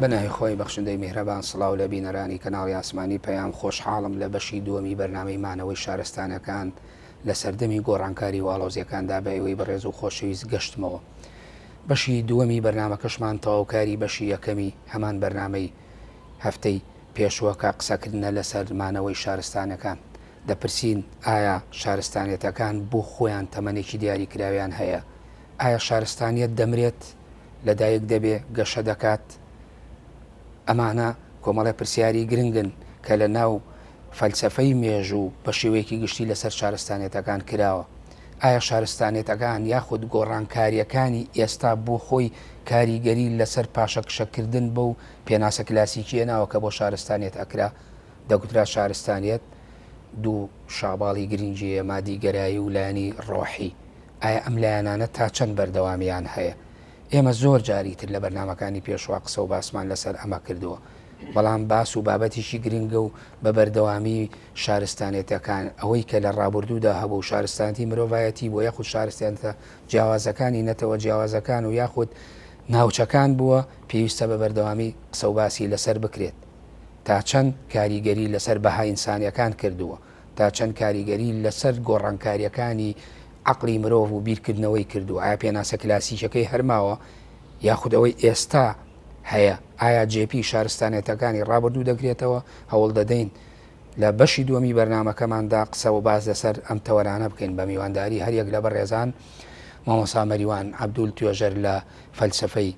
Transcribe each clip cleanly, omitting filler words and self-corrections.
بە ناوی خوای بەخشندەی میهرەبان سڵاو لە بینەرانی کەناڵی ئاسمانی پەیام خۆشحاڵم لە بەشی دووەمی بەرنامەی مانەوەی شارستانەکان لە سەردەمی گۆڕانکاری و ئاڵۆزیەکاندا بە ئێوەی بەڕێز و خۆشەویست گەشتمەوە بەشی دووەمی بەرنامەکەشمان تەواوکاری بەشی یەکەمی هەمان بەرنامەی هەفتەی پێشووە کە قسەکردنە لەسەر مانەوەی شارستانەکان دەپرسین ئایا شارستانێتەکان بۆ خۆیان تەمەنێکی دیاریکراویان هەیە؟ ئایا شارستانیەت دەمرێت؟ لەدایک دەبێ؟ گەشە دەکات؟ ئەمانە کۆمەڵێ پرسیاری گرنگن کە لە ناو فەلسەفەی مێژوو بە شێوەیەکی گشتی لەسەر شارستانیەتەکان کراوە. ئایا شارستانیەتەکان یاخود گۆڕانکارییەکانی ئێستا بۆ خۆی کاریگەری لەسەر پاشەکشەکردن بەو پێناسە کلاسیکییە ناوە کە بۆ شارستانیەت ئەکرا؟ دەگوترا شارستانیەت دوو شاباڵی گرنگی هەیە، مادیگەرایی و لایەنی ڕۆحی. ئایا ئەم لایەنانە تا چەند بەردەوامییان هەیە؟ ئێمە زۆر جاری تر لە بەرنامەکانی پێشوە قسە و باسمان لەسەر ئەمە کردووە، بەڵام باس و بابەتێکی گرنگە و بە بەردەوامی شارستانێتەکان ئەوەی کە لە ڕابوردوودا هەبوو و شارستانێتی مرۆڤایەتی بووە یاخود شارستانێتە جیاوازەکانی نەتەوە جیاوازەکان و یاخود ناوچەکان بووە، پێویستە بە بەردەوامی قسە و باسی لەسەر بکرێت. تا چەند کاریگەری لەسەر بەها ئینسانیەکان کردووە، تا چەند کاریگەری لەسەر گۆڕانکاریەکانی عەقڵی مرۆڤ و بیرکردنەوەی کردووە، ئایا پێناسە کلاسیکەکەی هەر ماوە یاخود ئەوەی ئێستا هەیە ئایا جێپی شارستانێتەکانی ڕابردوو دەگرێتەوە، هەوڵدەدەین لە بەشی دووەمی بەرنامەکەماندا قسە و باس لەسەر ئەم تەوەرانە بکەین بە میوانداری هەریەک لە بەڕێزان مامۆستا مەریوان عەبدول توێژەر لە فەلسەفەی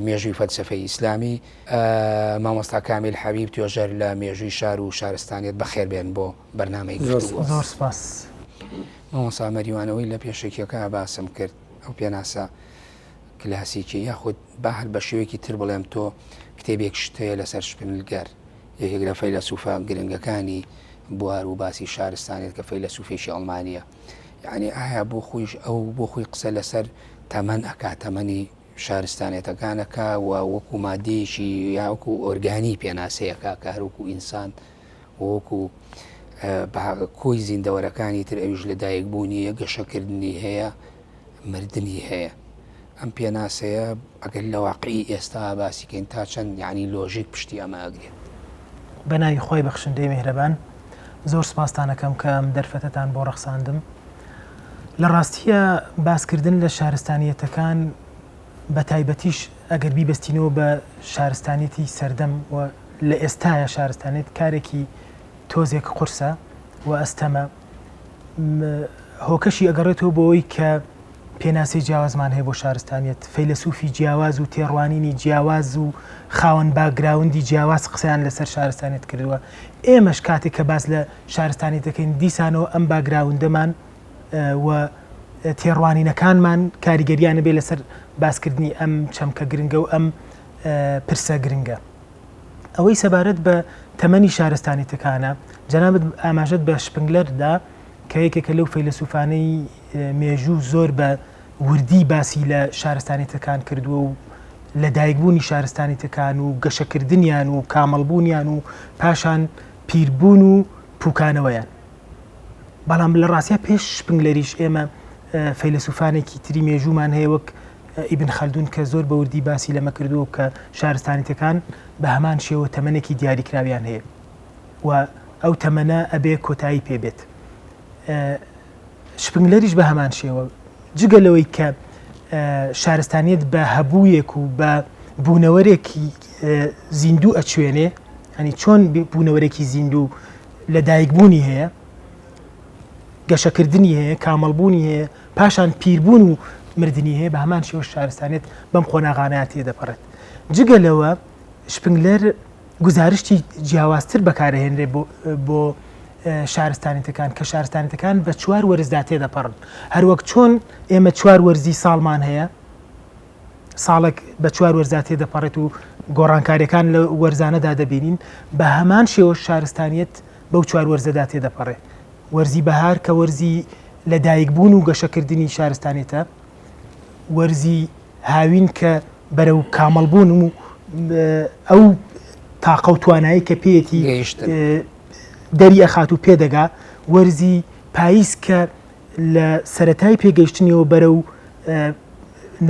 مێژووی فەلسەفەی ئیسلامی، مامۆستا کامیل حەبیب توێژەر لە مێژووی شار و شارستانیەت بەخێر بێن بۆ بەرنامەی گفتوگۆ. زۆر سپاس. مامۆستا مەریوان ئەوەی لە پێشەکیەکە باسم کرد ئەو پێناسە کلاسیکی یاخود با هەر بە شێوەیەکی تر بڵێم تۆ کتێبێک شت هەیە لەسەر شپنلگەر یەکێک لە فەیلەسوفە گرنگەکانی بوار و باسی شارستانیەت کە فەیلەسوفێکی ئەڵمانیە یعنی ئایا بۆ خۆیش ئەو بۆ خۆی قسە لەسەر تەمەن ئەکا تەمەنی شارستانێتەکان ئەکا و وەکو مادەیەکی یا وەکو ئۆرگانی پێناسەی ئەکا کە هەر وەکو ئینسان و وەکو کۆی زیندەوەرەکانی تر ئەویش لە دایک بوونی هەیە گەشەکردنی هەیە مردنی هەیە ئەم پێناسەیە ئەگەر لە واقعی ئێستا باسی کەین تا چەند یعنی لۆژیک پشتی ئەمە ئەگرێت. بە ناوی خوای بەخشندەی میهرەبان زۆر سپاستان ئەکەم کە ئەم دەرفەتەتان بۆ ڕەخساندم. لە ڕاستییا باسکردن لە شارستانییەتەکان بە تایبەتیش ئەگەر بیبەستینەوە بە شارستانیەتی سەردەم و لە ئێستایا شارستانیەت کارێکی تۆزێک قورسە و ئەستەمە. هۆکەشی ئەگەڕێتەوە بۆ ئەوەی کە پێناسەی جیاوازمان هەیە بۆ شارستانیەت، فەیلەسوفی جیاواز و تێڕوانینی جیاواز و خاوەن باکگراوندی جیاواز قسەیان لەسەر شارستانیەت کردووە. ئێمەش کاتێک کە باس لە شارستانیەت دەکەین دیسانەوە ئەم باکگراوندەمان و تێڕوانینەکانمان کاریگەریان ئەبێ لەسەر باسکردنی ئەم چەمکە گرنگە و ئەم پرسە گرنگە. ئەوەی سەبارەت بە تەمەنی شارستانیتەکانە، جەنابت ئاماژەت بە شپنگلەر دا کە یەکێکە لەو فەیلەسوفانەی مێژوو زۆر بە وردی باسی لە شارستانیتەکان کردووە و لەدایکبوونی شارستانیتەکان و گەشەکردنیان و کامڵبوونیان و پاشان پیربوون و پوکانەوەیان. بەڵام لە ڕاستیا پێش شپنگلەریش ئێمە فەیلەسوفانێکی تری مێژوومان هەیە وەک ئیبن خەلدون کە زۆر بە وردی باسی لەمە کردووە کە شارستانیتەکان بە هەمان شێوە تەمەنێکی دیاریکراویان هەیە و ئەو تەمەنە ئەبێ کۆتایی پێ بێت. شپنگلەریش بە هەمان شێوە جگە لەوەی کە شارستانیەت بە هەبوویەک و بە بوونەوەرێکی زیندوو ئەچوێنێ ئەنی چۆن بوونەوەرێکی زیندوو لە دایکبوونی هەیە گەشەکردنی هەیە کامەڵبوونی هەیە پاشان پیربوون و مردنی هەیە بە هەمان شێوە شارستانێت بەم قۆناغانە تێدەپەڕێت جگە لەوە شپنگلەر گوزارشتی جیاوازتر بەکارئەهێنرێ بۆ شارستانێتەکان کە شارستانێتەکان بە چوار وەرزدا تێدەپەڕن هەروەک چۆن ئێمە چوار وەرزی ساڵمان هەیە ساڵێک بە چوار وەرزا تێدەپەڕێت و گۆڕانکاریەکان لە وەرزانەدا دەبینین بە هەمان شێوە شارستانیت بەو چوار وەرزەدا تێدەپەڕێ وەرزی بەهار کە وەرزی لەدایکبوون و گەشەکردنی شارستانێتە وەرزی هاوین کە بەرەو کامڵ بوون و ئەو تاقە و توانایی کە پێیەتی دەری ئەخات و پێدەگا، وەرزی پاییز کە لە سەرەتای پێگەیشتنیەوە بەرەو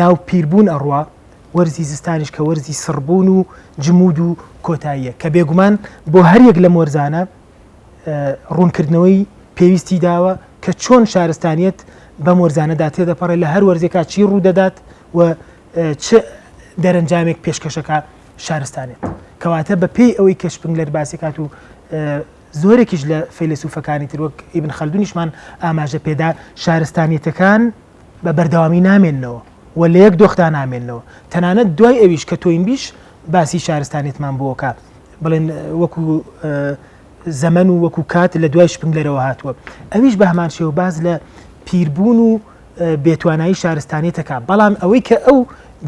ناو پیربوون ئەڕوا. وەرزی زستانیش کە وەرزی سڕبوون و جمود و کۆتاییە کە بێگومان بۆ هەریەک لەم وەرزانە ڕوونکردنەوەی پێویستی داوە کە چۆن شارستانیەت بەم وەرزانەدا تێدەپەڕێت لە هەر وەرزێکا چی ڕوودەدات و چ دەرەنجامێک پێشکەشەکە شارستانێت کەواتە بە پێی ئەوەی کە شپنگلەر باسیکات و زۆرێکیش لە فەیلەسوفەکانی تر وەک ئیبن خەلدونیشمان ئاماژە پێدا شارستانیەتەکان بە بەردەوامی نامێننەوە و لە یەک دۆخدا نامێننەوە تەنانەت دوای ئەویش کە تۆینبیش باسی شارستانیەتمان بۆکە بڵێن وەکو زەمەن و وەکو کات لە دوای شپنگلەرەوە هاتووە ئەویش بە هەمان شێوە باز لە پیربوون و بێتوانایی شارستانیەتەکە بەڵام ئەوەی کە ئەو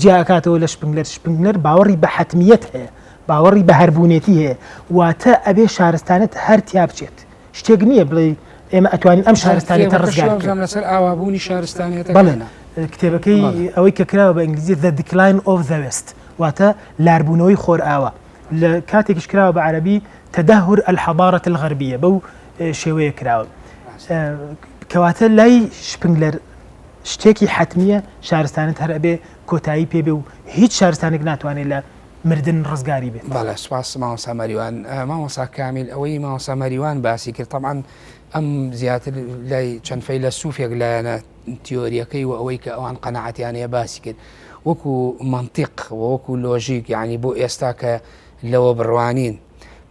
جیاکاتەوە لە شپنگلەر شپنگلەر باوەڕی بە حەتمیەت هەیە باوەڕی بە هەربوونێتی هەیە واتە ئەبێ شارستانێت هەر تیا بچێت شتێک نییە بڵێ ئێمە ئەتوانین ئەم شارستانێتە ڕزگار بکەین لەسەر ئاوابوونی شارستانیەتەکانە. بەڵێ کتێبەکەی ئەوەی کە کراوە بە ئینگلیزی The Decline of the West واتە لاربوونەوەی خۆرئاوا لە کاتێکیش کراوە بە عەرەبی تدهور الحضارة الغربیە بەو شێوەیە کراوە کەواتە لای شپنگلەر شتێکی حەتمیە شارستانێت هەر ئەبێ کۆتایی پێ بێ و هیچ شارستانێک ناتوانێت لە مردن ڕزگاری بێت. بەڵێ سوپاس مامۆستا مەریوان. مامۆستا کامیل ئەوەی مامۆستا مەریوان باسی کرد تەبعەن ئەم زیاتر لای چەند فەیلەسوفێک لایەنە تیۆریەکەی و ئەوەی کە ئەوان قەناعەتیان هەیە باسی کرد وەکو مەنتیق و وەکو لۆژیک یعنی بۆ ئێستا کە لەوە بڕوانین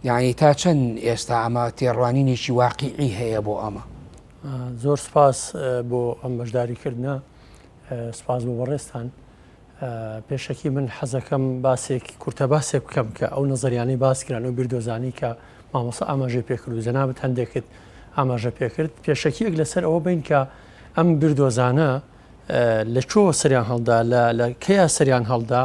یعنی تا چەند ئێستا ئەمە تێڕوانینێکی واقیعی هەیە بۆ ئەمە؟ زۆر سپاس بۆ ئەم بەشداریکردنە سپاس بۆ بەڕێزتان. پێشەکی من حەزەکەم باسێک کورتە باسێک بکەم کە ئەو نەزەریانەی باس کران ئەو بیردۆزانەی کە مامۆستا ئاماژەی پێکرد و جەنابت هەندێکت ئاماژە پێکرد پێشەکیەک لەسەر ئەوە بین کە ئەم بیردۆزانە لە کوێوە سەریان هەڵدا لە کەیا سەریان هەڵدا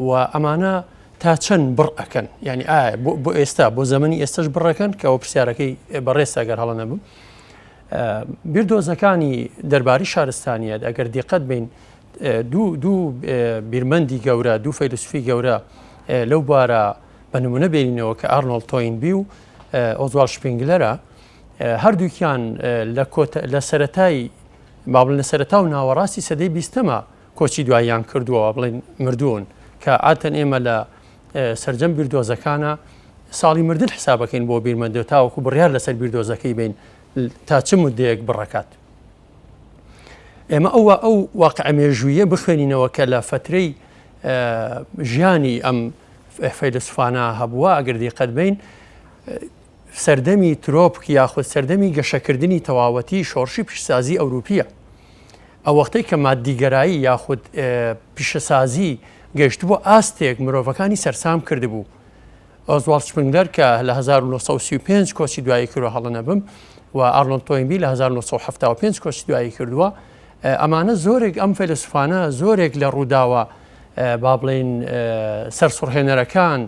و ئەمانە تا چەند بڕ ئەکەن یعنی ئایا بۆ ئێستا بۆ زەمەنی ئێستش بڕەکەن کە ئەو پرسیارەکەی بەڕێز ئەگەر هەڵە نەبوو بیردۆزەکانی دەرباری شارستانیت ئەگەر دیقەت بین دوو دوو بیرمەندی گەورە دوو فەیلسوفی گەورە لەو بوارە بە نمونە بێنینەوە کە ئارنۆڵد تۆینبی و ئۆزوالد شپینگلەرە هەردووکیان لە کۆتە لە سەرەتای با بڵێن لە سەرەتا و ناوەڕاستی سەدەی بیستەمە کۆچی دواییان کردووە بڵێن مردوون کە عادەتەن ئێمە لە سەرجەم بیردۆزەکانە ساڵی مردن حسابەکەین بۆ بیرمەندە تاوەکو بڕیار لەسەر بیردۆزەکەی بین تا چ مدەیەک بڕەکات. ئێمە ئەو ئەو واقعە مێژوویە بخوێنینەوە کە لە فترەی ژیانی ئەم فەیلسوفانە هەبووە ئەگەر دیقەت بین سەردەمی ترۆپک یاخود سەردەمی گەشەکردنی تەواوەتی شۆڕشی پیشسازی ئەوروپیە ئەو وەختەی کە مادیگەرایی یاخود پیشەسازی گەشتبوو ئاستێک مرۆڤەکانی سەرسام کردبوو ئۆزواڵد شپنگلەر کە لە 1935 کۆچی دوایی کردووە هەڵە نەبم و ئارنۆڵد تۆینبی لە 1975 کۆچی دوایی کردووە ئەمانە زۆرێک ئەم فەیلەسوفانە زۆرێک لە ڕووداوە با بڵین سەرسوڕهێنەرەکان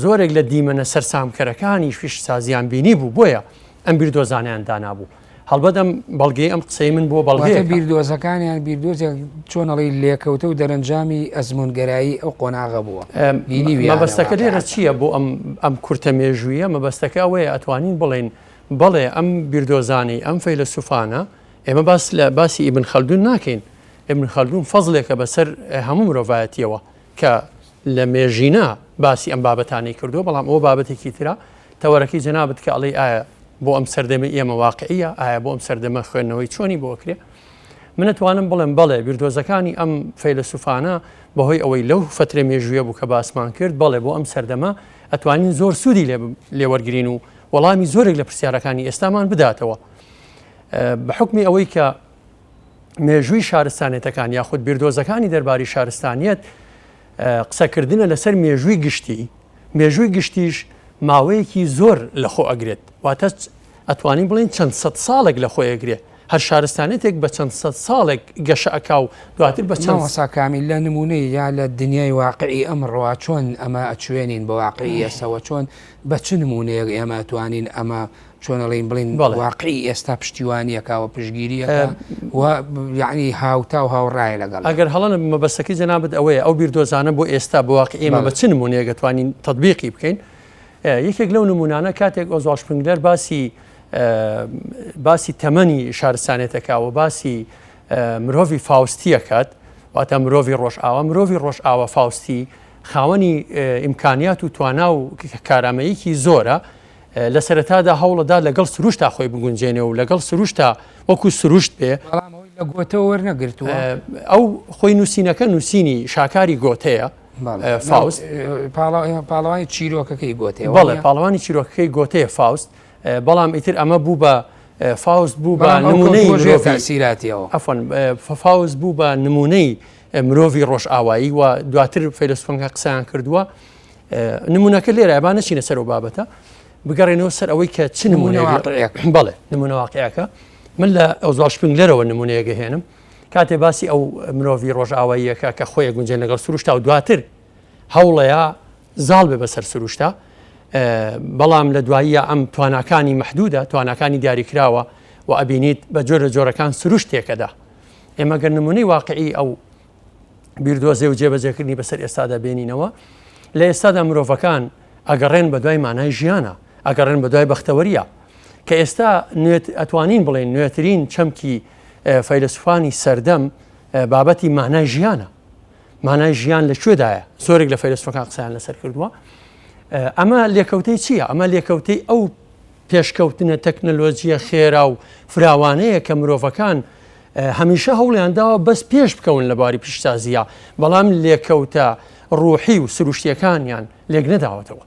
زۆرێک لە دیمەنە سەرسامکەرەکانی پیشەسازیان بینی بوو بۆیە ئەم بیردۆزانیان دانابوو هەڵبەت ئەم بەڵگەی ئەم قسەی من بۆ بەڵگەیەکە. واتە بیردۆزەکانیان بیردۆزێک چۆن ئەڵێی لێکەوتە و دەرەنجامی ئەزموونگەرایی ئەو قۆناغە بووە. بینیویانە مەبەستەکە لێرە واقیعەتە. چییە بۆ ئەم ئەم کورتە مێژوویە مەبەستەکە ئەوەیە ئەتوانین بڵێین بەڵێ ئەم بیردۆزانەی ئەم فەیلەسوفانە ئێمە باس لە باسی ئیبن خەلدون ناکەین ئیبن خەلدون فەزڵێکە بەسەر هەموو مرۆڤایەتیەوە کە لە مێژینە باسی ئەم بابەتانەی کردووە بەڵام ئەوە بابەتێکی ترە تەوەرەکەی جەنابت کە ئەڵێی ئایا بۆ ئەم سەردەمەی ئێمە واقعیە ئایا بۆ ئەم سەردەمە خوێندنەوەی چۆنی بۆ ئەکرێ من ئەتوانم بڵێم بەڵێ بیردۆزەکانی ئەم فەیلەسوفانە بەهۆی ئەوەی لەو فترە مێژوویە بوو کە باسمان کرد بەڵێ بۆ ئەم سەردەمە ئەتوانین زۆر سوودی لێوەرگین و وەڵامی زۆرێک لە پرسیارەکانی ئێستامان بداتەوە بە حکمی ئەوەی کە مێژووی شارستانێتەکان یاخود بیردۆزەکانی دەرباری شارستانیەت قسەکردنە لەسەر مێژووی گشتی مێژووی گشتیش ماوەیەکی زۆر لە خۆ ئەگرێت، واتە ئەتوانین بڵێین چەند سەد ساڵێک لە خۆی ئەگرێ، هەر شارستانێتێک بە چەند سەد ساڵێک گەشە ئەکا و دواتر بە چەند. مامۆستا کامیل لە نموونەی یا لە دنیای واقعی ئەمڕۆوە چۆن ئەمە ئەچوێنین بە واقعی ئێستەوە چۆن بە چ نموونەیەک ئێمە ئەتوانین ئەمە چۆن ئەڵێین بڵێین واقعی ئێستا پشتیوانی ئەکا و پشتگیری ئەکا و یەعنی هاوتا و هاوڕایە لەگەڵ. ئەگەر هەڵە نەبم مەبەستەکەی جەنابت ئەوەیە ئەو بیردۆزانە بۆ ئێستا بۆ واقعی ئێمە بە چ نموونەیەک ئەتوانین تەتبیقی بکەین؟ یەکێک لەو نموونانە کاتێک ئۆزواڵد شپنگلەر باسی باسی تەمەنی شارستانێتەکە و باسی مرۆڤی فاوستی ئەکات. واتە مرۆڤی ڕۆژئاوا، مرۆڤی ڕۆژئاوا فاوستی خاوەنی ئیمکانیات و توانا و کارامەیەکی زۆرە، لە سەرەتادا هەوڵەدا لەگەڵ سروشتا خۆی بگونجێنێ و لەگەڵ سروشتا وەکو سروشت بێ. بەڵام ئەوەی لە گۆتەوە وەرنەگرتووە. ئەو خۆی نووسینەکە نووسینی شاکاری گۆتەیە، فاوست. پاڵەوانی چیرۆکەکەی گۆتەیە. بەڵێ پاڵەوانی چیرۆکەکەی گۆتەیە فاوست، بەڵام ئیتر ئەمە بوو بە فاوست بوو بە نمونەی مرۆڤی تەئسیراتیەوە. عەفوەن فاوست بوو بە نمونەی مرۆڤی ڕۆژئاوایی و دواتر فەیلەسوفەکان قسەیان کردووە. نمونەکە لێرە با نەچینە سەر ئەو بابەتە بگەڕێنەوە سەر ئەوەی کە چ نمونە بەڵێ نمونە واقعەکە من لە ئۆزوالد شپنگلەرەوە نمونەیەک ئەهێنم کاتێ باسی ئەو مرۆڤی ڕۆژئاواییەکە کە خۆی گونجێن لەگەڵ سروشتا و دواتر هەوڵەیە زاڵ بێ بەسەر سروشتا بەڵام لە دواییە ئەم تواناکانی مەحدودە تواناکانی دیاریکراوە و ئەبینیت بە جۆرە جۆرەکان سروشت تێکەدا ئێمە گەر نمونەی واقعی ئەو بیردۆزێ و جێبەجێکردنی بەسەر ئێستادا بێنینەوە، لە ئێستادا مرۆڤەکان ئەگەڕێن بە دوای مانای ژیانە، ئەگەڕێن بە دوای بەختەوەریە. کە ئێستا نوێت ئەتوانین بڵێین نوێترین چەمکی فەیلەسوفانی سەردەم بابەتی مانای ژیانە. مانای ژیان لە کوێدایە؟ زۆرێک لە فەیلەسوفەکان قسەیان لەسەر کردووە. ئەمە لێکەوتەی چییە؟ ئەمە لێکەوتەی ئەو پێشکەوتنە تەکنەلۆجییە خێرا و فراوانەیە کە مرۆڤەکان هەمیشە هەوڵیان داوە بەس پێش بکەون لە بواری پیشسازییا، بەڵام لێکەوتە ڕوحی و سروشتییەکانیان لێک نەداوەتەوە.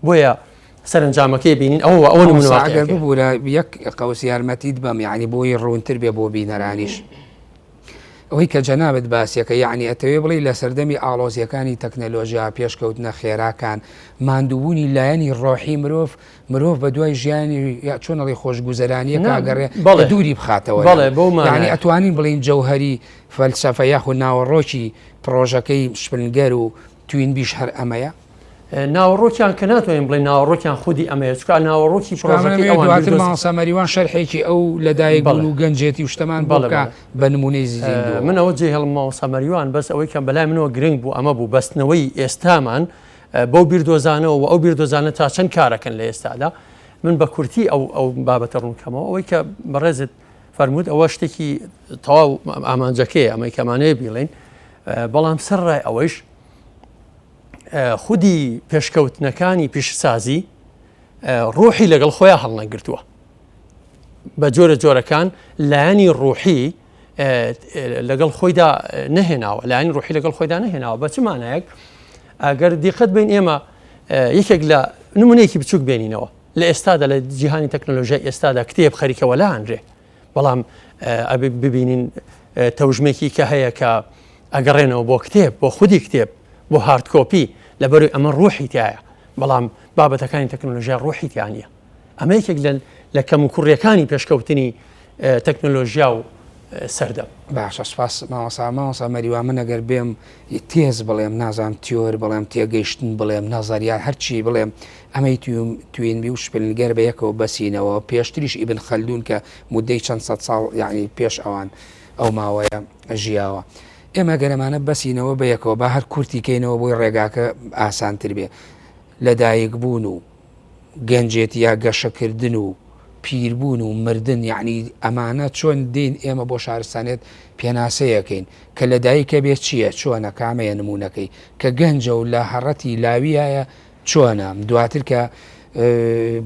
بۆیە سەرەنجامەکەی بینین ئەوە ئەوە نمونە مامۆستا ئەگەر ببورە یەک قەوس یارمەتیت بەم یانی بۆی ڕوونتر بێ بۆ بینەرانیش. ئەوەی کە جەنابت باسیەکەی یەعنی ئەتەوێ بڵێی لە سەردەمی ئاڵۆزیەکانی تەکنەلۆژیا، پێشکەوتنە خێراکان، ماندووبوونی لایەنی ڕۆحی مرۆڤ، مرۆڤ بە دوای ژیانی یا چۆن ئەڵێی خۆشگوزەرانیەکا ئەگەڕێ کە دووری بخاتەوە یەعنی ئەتوانین بڵێین جەوهەری فەلسەفە یاخود ناوەڕۆکی پڕۆژەکەی شپنگەر و توینبیش هەر ئەمەیە؟ ناوەڕۆکیان کە ناتوانین بڵێین ناوەڕۆکیان خودی ئەمەیە چونکە ناوەڕۆکی پڕۆژەکەی ئەوان دواتر مامۆستا مەریوان شەرحێکی ئەو لەدایک بوون و گەنجێتی و شتەمان بۆ بکا بە نموونەی زیندوو. من ئەوە جێهێڵم مامۆستا مەریوان بەس ئەوەی کە بەلای منەوە گرنگ بوو ئەمە بوو بەستنەوەی ئێستامان بەو بیردۆزانەوە و ئەو بیردۆزانە تا چەند کارەکەن لە ئێستادا من بە کورتی ئەو ئەو بابەتە ڕوون کەمەوە ئەوەی کە بەڕێزت فەرمووت ئەوە شتێکی تەواو ئامانجەکەیە ئەمەی کەمانەیە بیڵێن بەڵام سەر ڕای ئەوەیش خودی پێشکەوتنەکانی پیشەسازی ڕوحی لەگەڵ خۆیان هەڵنەگرتووە بە جۆرە جۆرەکان لایەنی ڕوحی لەگەڵ خۆیدا نەهێناوە لایەنی ڕوحی لەگەڵ خۆیدا نەهێناوە بە چ مانایەک ئەگەر دیقەت بین ئێمە یەکێک لە نمونەیەکی بچووک بێنینەوە لە ئێستادا لە جیهانی تەکنەلۆژیای ئێستادا کتێب خەریکە وەلانرێ بەڵام ئەبێ ببینین تەوژمێکی کە هەیە کە ئەگەڕێنەوە بۆ کتێب بۆ خودی کتێب بۆ hard copy لەبەروی ئەمە ڕوحی تایە بەڵام بابەتەکانی تەکنۆلۆژیا ڕوحی تیا نییە ئەمە یەکێک لە لە کەموکوڕیەکانی پێشکەوتنی تەکنۆلۆژیا و سەردەم. باشە سوپاس مامۆستا مامۆستا مەریوان من ئەگەر بێم تێز بڵێم نازانم تیۆر بڵێم تێگەیشتن بڵێم نەزەریات هەرچی بڵێم ئەمەی توینبی و شپنگەر بە یەکەوە بەسینەوە پێشتریش ئیبن خەلدون کە مودەی چەند سەد ساڵ یعنی پێش ئەوان ئەو ماوەیە ژیاوە ئێمە گەر ئەمانە بەسینەوە بە یەکەوە با هەر کورتی کەینەوە بۆی ڕێگاکە ئاسانتر بێ لەدایکبوون و گەنجێتی یا گەشەکردن و پیربوون و مردن یعنی ئەمانە چۆن دێین ئێمە بۆ شارستانێت پێناسەیەکەین کە لەدایکە بێ چییە چۆنە کامەیە نمونەکەی کە گەنجە و لە هەڕەتی لاویایە چۆنە دواتر کە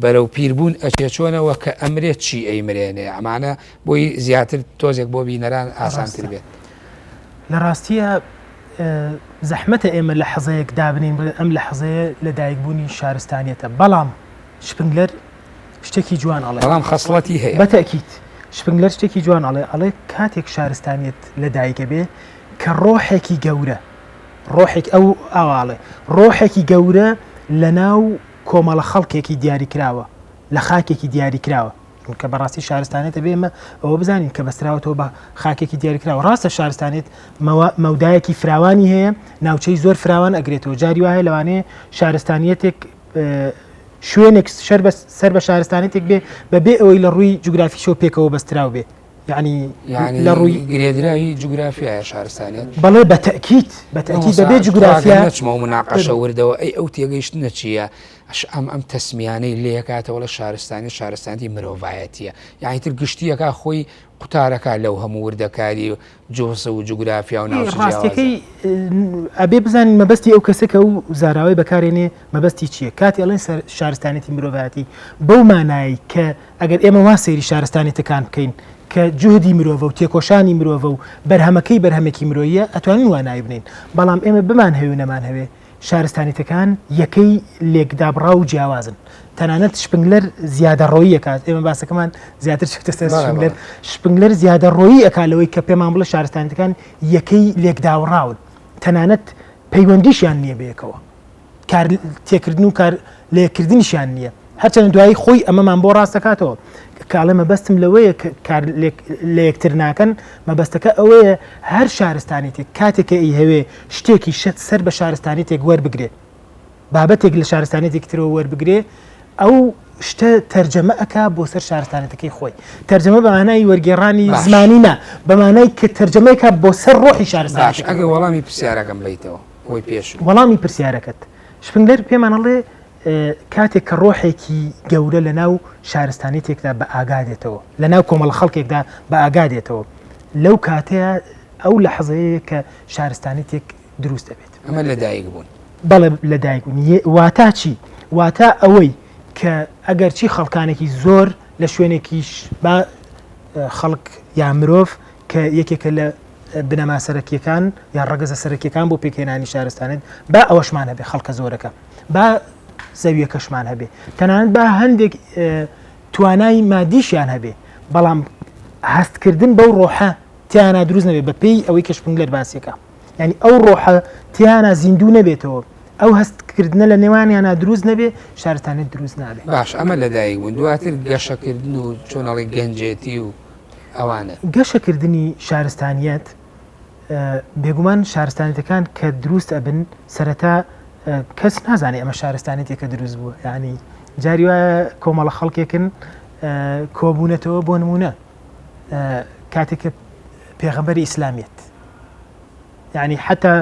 بەرەو پیربوون ئەچێ چۆنەوە کە ئەمرێت چی ئەیمرێنێ ئەمانە بۆی زیاتر تۆزێک بۆ بینەران ئاسانتر بێت. لە ڕاستیە زەحمەتە ئێمە لە حەزەیەک دابنین بڵێن ئەم لە حەزەیە لە دایکبوونی شارستانیەتە بەڵام شپنگلەر شتێکی جوان ئەڵێ بەڵام خەسڵەتی هەیە بە تەئکید شپنگلەر شتێکی جوان ئەڵێ ئەڵێ کاتێک شارستانیەت لە دایکە بێ کە ڕۆحێکی گەورە ڕۆحێک ئەو ئاوا ئەڵێ ڕۆحێکی گەورە لە ناو کۆمەڵە خەڵکێکی دیاریکراوە لە خاکێکی دیاریکراوە چونکە بەڕاستی شارستانێت ئەبێ ئێمە ئەوە بزانین کە بەستراوەتەوە بە خاکێکی دیاریکراوە ڕاستە شارستانێت مەودایەکی فراوانی هەیە ناوچەی زۆر فراوان ئەگرێتەوە جاری وایە لەوانەیە شارستانیەتێک شوێنێک شەر بە سەر بە شارستانێتێک بێ بەبێ ئەوەی لە ڕووی جوگرافیشەوە پێکەوە بەستراو بێ یعنی لە ڕووی گرێدراوی جوگرافیایە شارستانیەت بەڵێ بە تەئکید بە تەئکید بەبێ جوگرافیا نەچمەوە مناقەشە وردەوە ئەی ئەو تێگەیشتنە چییە؟ ئەم ئەم تەسمیانەی لێکاتەوە لە شارستانی شارستانی مرۆڤایەتیە یانی تر گشتیەکە خۆی قوتارەکە لەو هەموو وردەکاری و جوغز و جوگرافیا و ناوچە ڕاستیەکەی ئەبێ بزانین مەبەستی ئەو کەسە کە ئەو زاراوەی بەکارێنێ مەبەستی چییە کاتی ئەڵێن شارستانێتی مرۆڤایەتی بەو مانایی کە ئەگەر ئێمە وا سەیری شارستانێتەکان بکەین کە جوهدی مرۆڤە و تێکۆشانی مرۆڤە و بەرهەمەکەی بەرهەمێکی مرۆیە ئەتوانین وا ناوی بنین بەڵام ئێمە بمانهەوێ و نەمانهەوێ شارستانیتەکان یەکەی لێکدابڕاو و جیاوازن. تەنانەت شپنگلەر زیادەڕۆیی ئەکات، ئێمە باسەکەمان زیاتر چووتە سەر شپنگلەر، شپنگلەر زیادەڕۆیی ئەکات لەوەی کە پێمان بڵێ شارستانیتەکان یەکەی لێکداوڕاون، تەنانەت پەیوەندیشیان نییە بەیەکەوە، کار تێکردن و کار لەیەککردنیشیان نییە. هەرچەندە دوایی خۆی ئەمەمان بۆ ڕاست دەکاتەوە کە ئەڵێ مەبەستم لەوەیە کە کار لە یەکتر ناکەن، مەبەستەکە ئەوەیە هەر شارستانیتێک کاتێک کە ئەیهەوێ شتێکی شت سەر بە شارستانیتێک وەربگرێ، بابەتێک لە شارستانیتێکی ترەوە وەربگرێ، ئەو شتە تەرجەمە ئەکا بۆ سەر شارستانیتەکەی خۆی. تەرجەمە بە مانای وەرگێڕانی زمانی نا، بە مانای کە تەرجەمەی کا بۆ سەر ڕۆحی شارستانیتەکەی. باش ئەگەر وەڵامی پرسیارەکەم بەیتەوە، ئەوەی پێشوو. وەڵامی پرسیارەکەت، شپنگلەر پێمان ئەڵێ کاتێک کە ڕۆحێکی گەورە لە ناو شارستانیتێکدا بە ئاگا دێتەوە، لە ناو کۆمەڵە خەڵکێکدا بە ئاگا دێتەوە، لەو کاتەیە ئەو لەحزەیە کە شارستانیتێک دروست دەبێت. ئەمە لەدایک بوون. بەڵێ لەدایک بوون. واتا چی؟ واتا ئەوەی کە ئەگەرچی خەڵکانێکی زۆر لە شوێنێکیش با خەڵک یا مرۆڤ کە یەکێکە لە بنەما سەرەکیەکان یا ڕەگەزە سەرەکیەکان بۆ پێکهێنانی شارستانێت با ئەوەشمان هەبێ خەڵکە زۆرەکە با زەویەکەشمان هەبێ تەنانەت با هەندێک توانای مادیشیان هەبێ بەڵام هەستکردن بەو ڕۆحە تیانا دروست نەبێ بە پێی ئەوەی کە شپنگلەر باسیەکە یعنی ئەو ڕۆحە تیانا زیندوو نەبێتەوە ئەو هەستکردنە لە نێوانیانە دروست نەبێ شارستانێت دروست نابێ. باش ئەمە لەدایک بوون دواتر گەشەکردن و چۆنەڵی گەنجێتی و ئەوانە. گەشەکردنی شارستانیەت بێگومان شارستانیەتەکان کە دروست ئەبن سەرەتا کەس نازانێت ئەمە شارستانیەتێکە دروست بووە یعنی جاری وایە کۆمەڵە خەڵکێکن کۆبوونەتەوە بۆ نمونە کاتێک کە پێغەمبەری ئیسلامیت یعنی حتا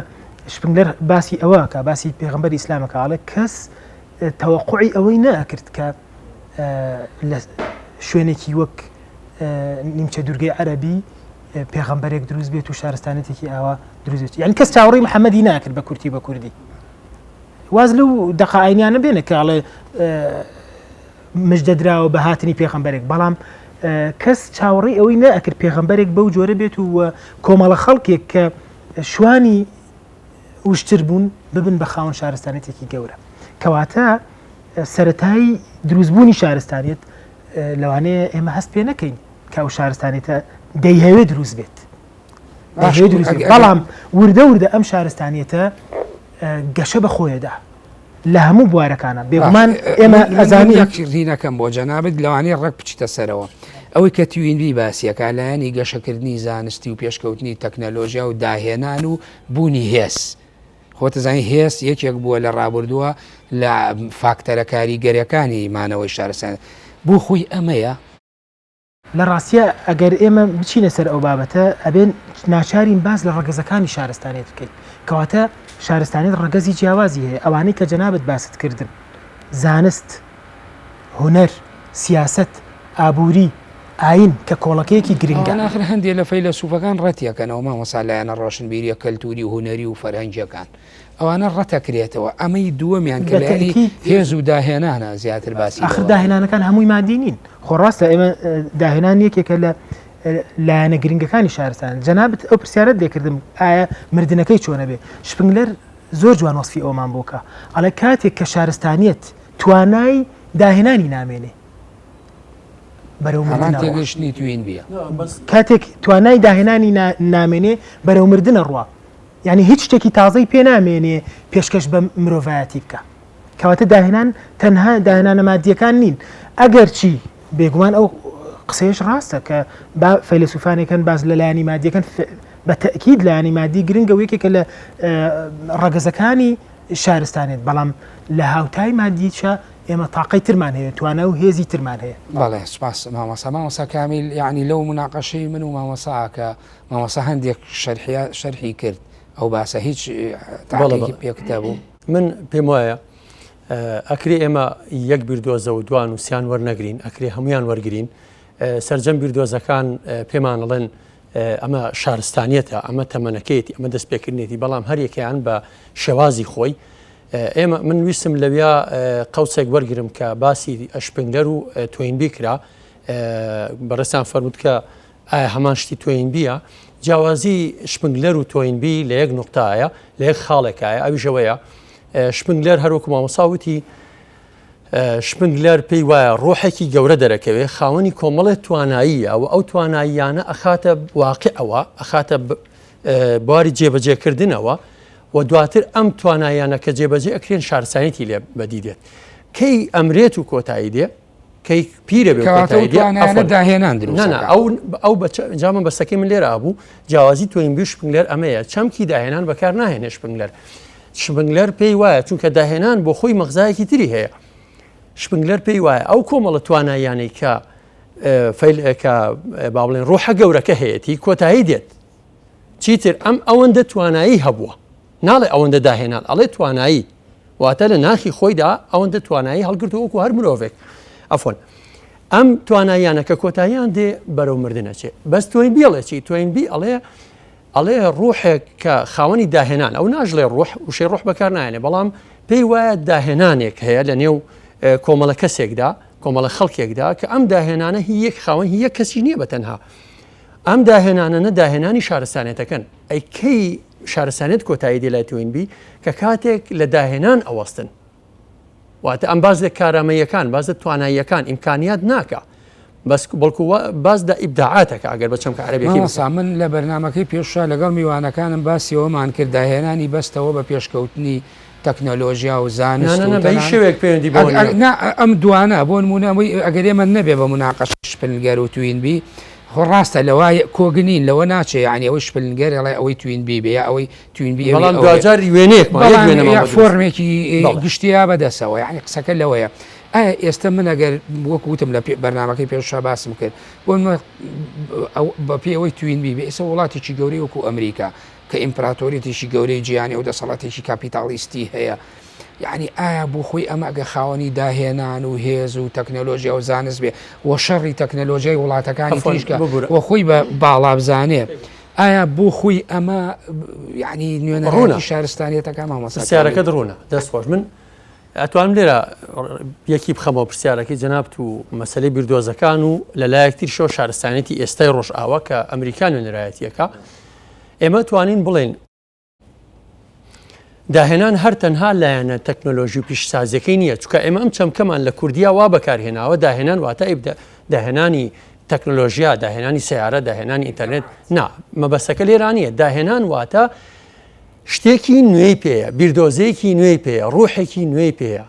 شپنگلەر باسی ئەوە کە باسی پێغەمبەری ئیسلامەکە ئاڵێ کەس تەوەقعی ئەوەی نەکرد کە لە شوێنێکی وەک نیمچە دوورگەی عەربی پێغەمبەرێک دروست بێت و شارستانێتێکی ئاوا دروست بێت یعنی کەس چاوەڕێی محەممەدی ناکرد بە کورتی بە کوردی واز لەو دەقە ئاینیانە بێنە کە ئەڵێ مژدە دراوە بە هاتنی پێغەمبەرێک بەڵام کەس چاوەڕێی ئەوەی نەئەکرد پێغەمبەرێک بەو جۆرە بێت و کۆمەڵە خەڵکێک کە شوانی وشتر بوون ببن بە خاوەن شارستانێتێکی گەورە کەواتە سەتایی دروستبوونی شارستانیت لەوانەیە ئێمە هەست پێ نەکەین کە ئەو شارستانیتە دەیهەوێ دروست بێت بەڵام وردە وردە ئەم شارستانیەتە گەشە بە خۆیەدا لە هەموو بوارەکانە بێگومان ئێمە ئەزانی یەکردینەکەم بۆ جەنابت لەوانەیە ڕێک بچیتە سەرەوە ئەوەی کە توینبی باسیەکە لایەنی گەشەکردنی زانستی و پێشکەوتنی تەکنەلۆژیا و داهێنان و بوونی هێز خۆت ئەزانی هێز یەکێک بووە لە ڕابردووە لە فاکتەرە کاریگەرەکانی مانەوەی شارستان بۆ خۆی ئەمەیە. لە ڕاستیا ئەگەر ئێمە بچینە سەر ئەو بابەتە ئەبێ ناچارین باس لە ڕەگەزەکانی شارستانیەت بکەین کەواتە شارستانیەت ڕەگەزی جیاوازی هەیە ئەوانەی کە جەنابت باست کردن زانست هونەر، سیاسەت، ئابووری، ئایین کە کۆڵەکەیەکی گرنگە. ئەوان ئاخر هەندێ لە فەیلەسوفەکان ڕەتیەکەنەوە مامۆستا لایەنە ڕۆشنبیریە کەلتوری و هونەری و فەرهەنگیەکان ئەوانە ڕەتەکرێتەوە ئەمەی دووەمیان کە لایەنی هێز و داهێنانە زیاتر باسی ئاخر داهێنانەکان هەمووی مادی نین خۆ ڕاستە ئێمە داهێنان یەکێکە لە لایەنە گرنگەکانی شارستان جەنابت ئەو پرسیارت لێکردم ئایا مردنەکەی چۆنە بێ شپنگلەر زۆر جوان وەسفی ئەومان بۆکە ئەڵێ کاتێک کە شارستانیت توانای داهێنانی نامێنێ بەرەو مردن ئەڕوا. تێگەشتنی توین بیە. کاتێک توانای داهێنانی نامێنێ بەرەو مردن ئەڕوا. یانی هیچ شتێکی تازەی پێ نامێنێ پێشکەش بە مرۆڤایەتی بکا. کەواتە داهێنان تەنها داهێنانە مادییەکان نین. ئەگەرچی بێگومان ئەو قسەیەش ڕاستە کە با فەیلەسوفانێکن باس لە لایەنی مادیەکەن بە تەئکید لایەنی مادی گرنگە و یەکێکە لە ڕەگەزەکانی شارستانێت، بەڵام لە هاوتای مادییشا ئێمە تاقەی ترمان هەیە، توانا و هێزی ترمان هەیە. بەڵێ سوپاس مامۆستا. مامۆستا کامیل یەعنی لەو موناقەشەی من و مامۆستا کە مامۆستا هەندێک شەرحیا شەرحی کرد ئەو باسە هیچ بەڵێ تەعقیقی پێکت هەبوو؟ من پێم وایە. ئەکرێ ئێمە یەک بیردۆزە و دوان و سیان وەرنەگرین، ئەکرێ هەمویان وەرگین. سەرجەم بیردۆزەکان پێمان ئەڵێن ئەمە شارستانیەتە، ئەمە تەمەنەکەیەتی، ئەمە دەستپێکردنێتی، بەڵام هەریەکەیان بە شێوازی خۆی. ئێمە من ویستم لەویا قەوسێک وەرگرم کە باسی ئەشپنگلەر و تۆینبی کرا بەڕێزتان فەرمووت کە ئایا هەمان شتی تۆینبیە جیاوازی شپنگلەر و تۆینبی لە یەک نقطایە لە یەک خاڵێکایە ئەویش ئەوەیە شپنگلەر هەروەکو مامۆسا وتی شپنگلەر پێی وایە ڕۆحێکی گەورە دەرەکەوێ خاوەنی کۆمەڵێ تواناییە و ئەو تواناییانە ئەخاتە واقعەوە ئەخاتە بواری جێبەجێکردنەوە و دواتر ئەم توانایانە کە جێبەجێ ئەکرێن شارستانیەتی لێ بەدی دێت کەی ئەمرێت و کۆتایی دێ کەی پیرە بێ کۆتایی دێ داهێنان دروست ئەو ئەو جا من بەسەکەی من لێرە بوو جیاوازی تۆینبی و شپنگلەر ئەمەیە چەمکی داهێنان بەکار ناهێنێ شپنگلەر شپنگلەر پێی وایە چونکە داهێنان بۆ خۆی مەغزایەکی تری هەیە شپنگلەر پێی وایە ئەو کۆمەڵە تواناییانەی کە فیل کە با بڵێن ڕۆحە گەورەکە هەیەتی کۆتایی دێت چیتر ئەم ئەوەندە توانایی هەبووە ناڵێ ئەوەندە داهێنان ئەڵێ توانایی واتە لە ناخی خۆیدا ئەوەندە توانایی هەڵگرتو وەکو هەر مرۆڤێک ئەفۆن ئەم تواناییانە کە کۆتاییان دێ بەرەو مردن ئەچێ بەس تۆینبی ئەڵێ چی تۆینبی ئەڵێ ئەڵێ ڕوحێک کە خاوەنی داهێنان ئەو ناژڵێ ڕوح وشەی ڕوح بەکار نایەنێ بەڵام پێی وایە داهێنانێک هەیە لە نێو کۆمەڵە کەسێکدا کۆمەڵە خەڵکێکدا کە ئەم داهێنانە هی یەک خاوەن هی یەک کەسی نییە بە تەنها ئەم داهێنانە داهێنانی شارستانێتەکەن ئەی کەی شارستانێت کۆتایی دێ لای تۆینبی کە کاتێک لە داهێنان ئەوەستن واتە ئەم باس لە کارامەییەکان، باس لە تواناییەکان، ئیمکانیات ناکا، بەس بەڵکو باس لە ئیبداعاتەکە ئەگەر بە چەمکە عەرەبیەکەی مامۆستا من لە بەرنامەکەی پێشوە لەگەڵ میوانەکانم باسی ئەوەمان کرد داهێنانی بەستەوە بە پێشکەوتنی تەکنەلۆژیا و زانست و بە هیچ شێوەیەک پەیوەندی بەوە نییە. نا ئەم دوانە بۆ نموونە ئەوەی ئەگەر ئێمە نەبێ بە موناقەشە شپنگەر و توینبی خۆ ڕاستە لەوە کۆک نین لەوە ناچێ یانی ئەوەی شپنگەر ئەڵێ ئەوەی توینبی بێ یا ئەوەی توینبی ئەوی بەڵام ئەو بێ. دواجار وێنەیەکمان یەک بەڵام وێنەمان یا بۆ دروست فۆرمێکی بەڵێ. گشتیە بەدەسەوە یانی قسەکە لەوەیە ئایا ئێستە من ئەگەر وەک وتم لە پێ- بەرنامەکەی پێشا باسم کرد بۆ نموونە ئەو بە پێی ئەوەی توینبی بێ ئێستا وڵاتێکی گەورەی وەکو ئەمریکا کە ئیمپراتۆریەتێکی گەورەی جیهانی و دەسەڵاتێکی کاپیتاڵیستی هەیە یعنی ئایا بۆ خۆی ئەمە ئەگە خاوەنی داهێنان و هێز و تەکنەلۆژیا و زانست بێ و شەڕی تەکنەلۆژیای وڵاتەکانی عەفوەن، تریش کە ببورە. و خۆی بە باڵا بزانێ ئایا بۆ خۆی ئەمە یعنی ڕوونە. نوێنەرایەتی شارستانیەتەکە مامۆستا پرسیارەکەت ڕوونە دەست خۆش من ئەتوانم لێرە یەکی بخەمەوە پرسیارەکەی جەنابت و مەسەلەی بیردۆزەکان و لە لایەک تریشەوە شارستانیەتی ئێستای ڕۆژئاوا کە ئەمریکا نوێنەرایەتیەکە ئێمە توانین بڵێن داهێنان هەر تەنها لایەنە تەکنۆلۆژی و پیشسازیەکەی نییە چونکە ئێمە ئەم چەمکەمان لە کوردیا وا بەکارهێناوە داهێنان واتە ئیبدا داهێنانی تەکنۆلۆژیا داهێنانی سیارە داهێنانی ئینتەرنێت نا مەبەستەکە لێرا نییە داهێنان واتە شتێکی نوێی پێیە بیردۆزەیەکی نوێی پێیە ڕوحێکی نوێی پێیە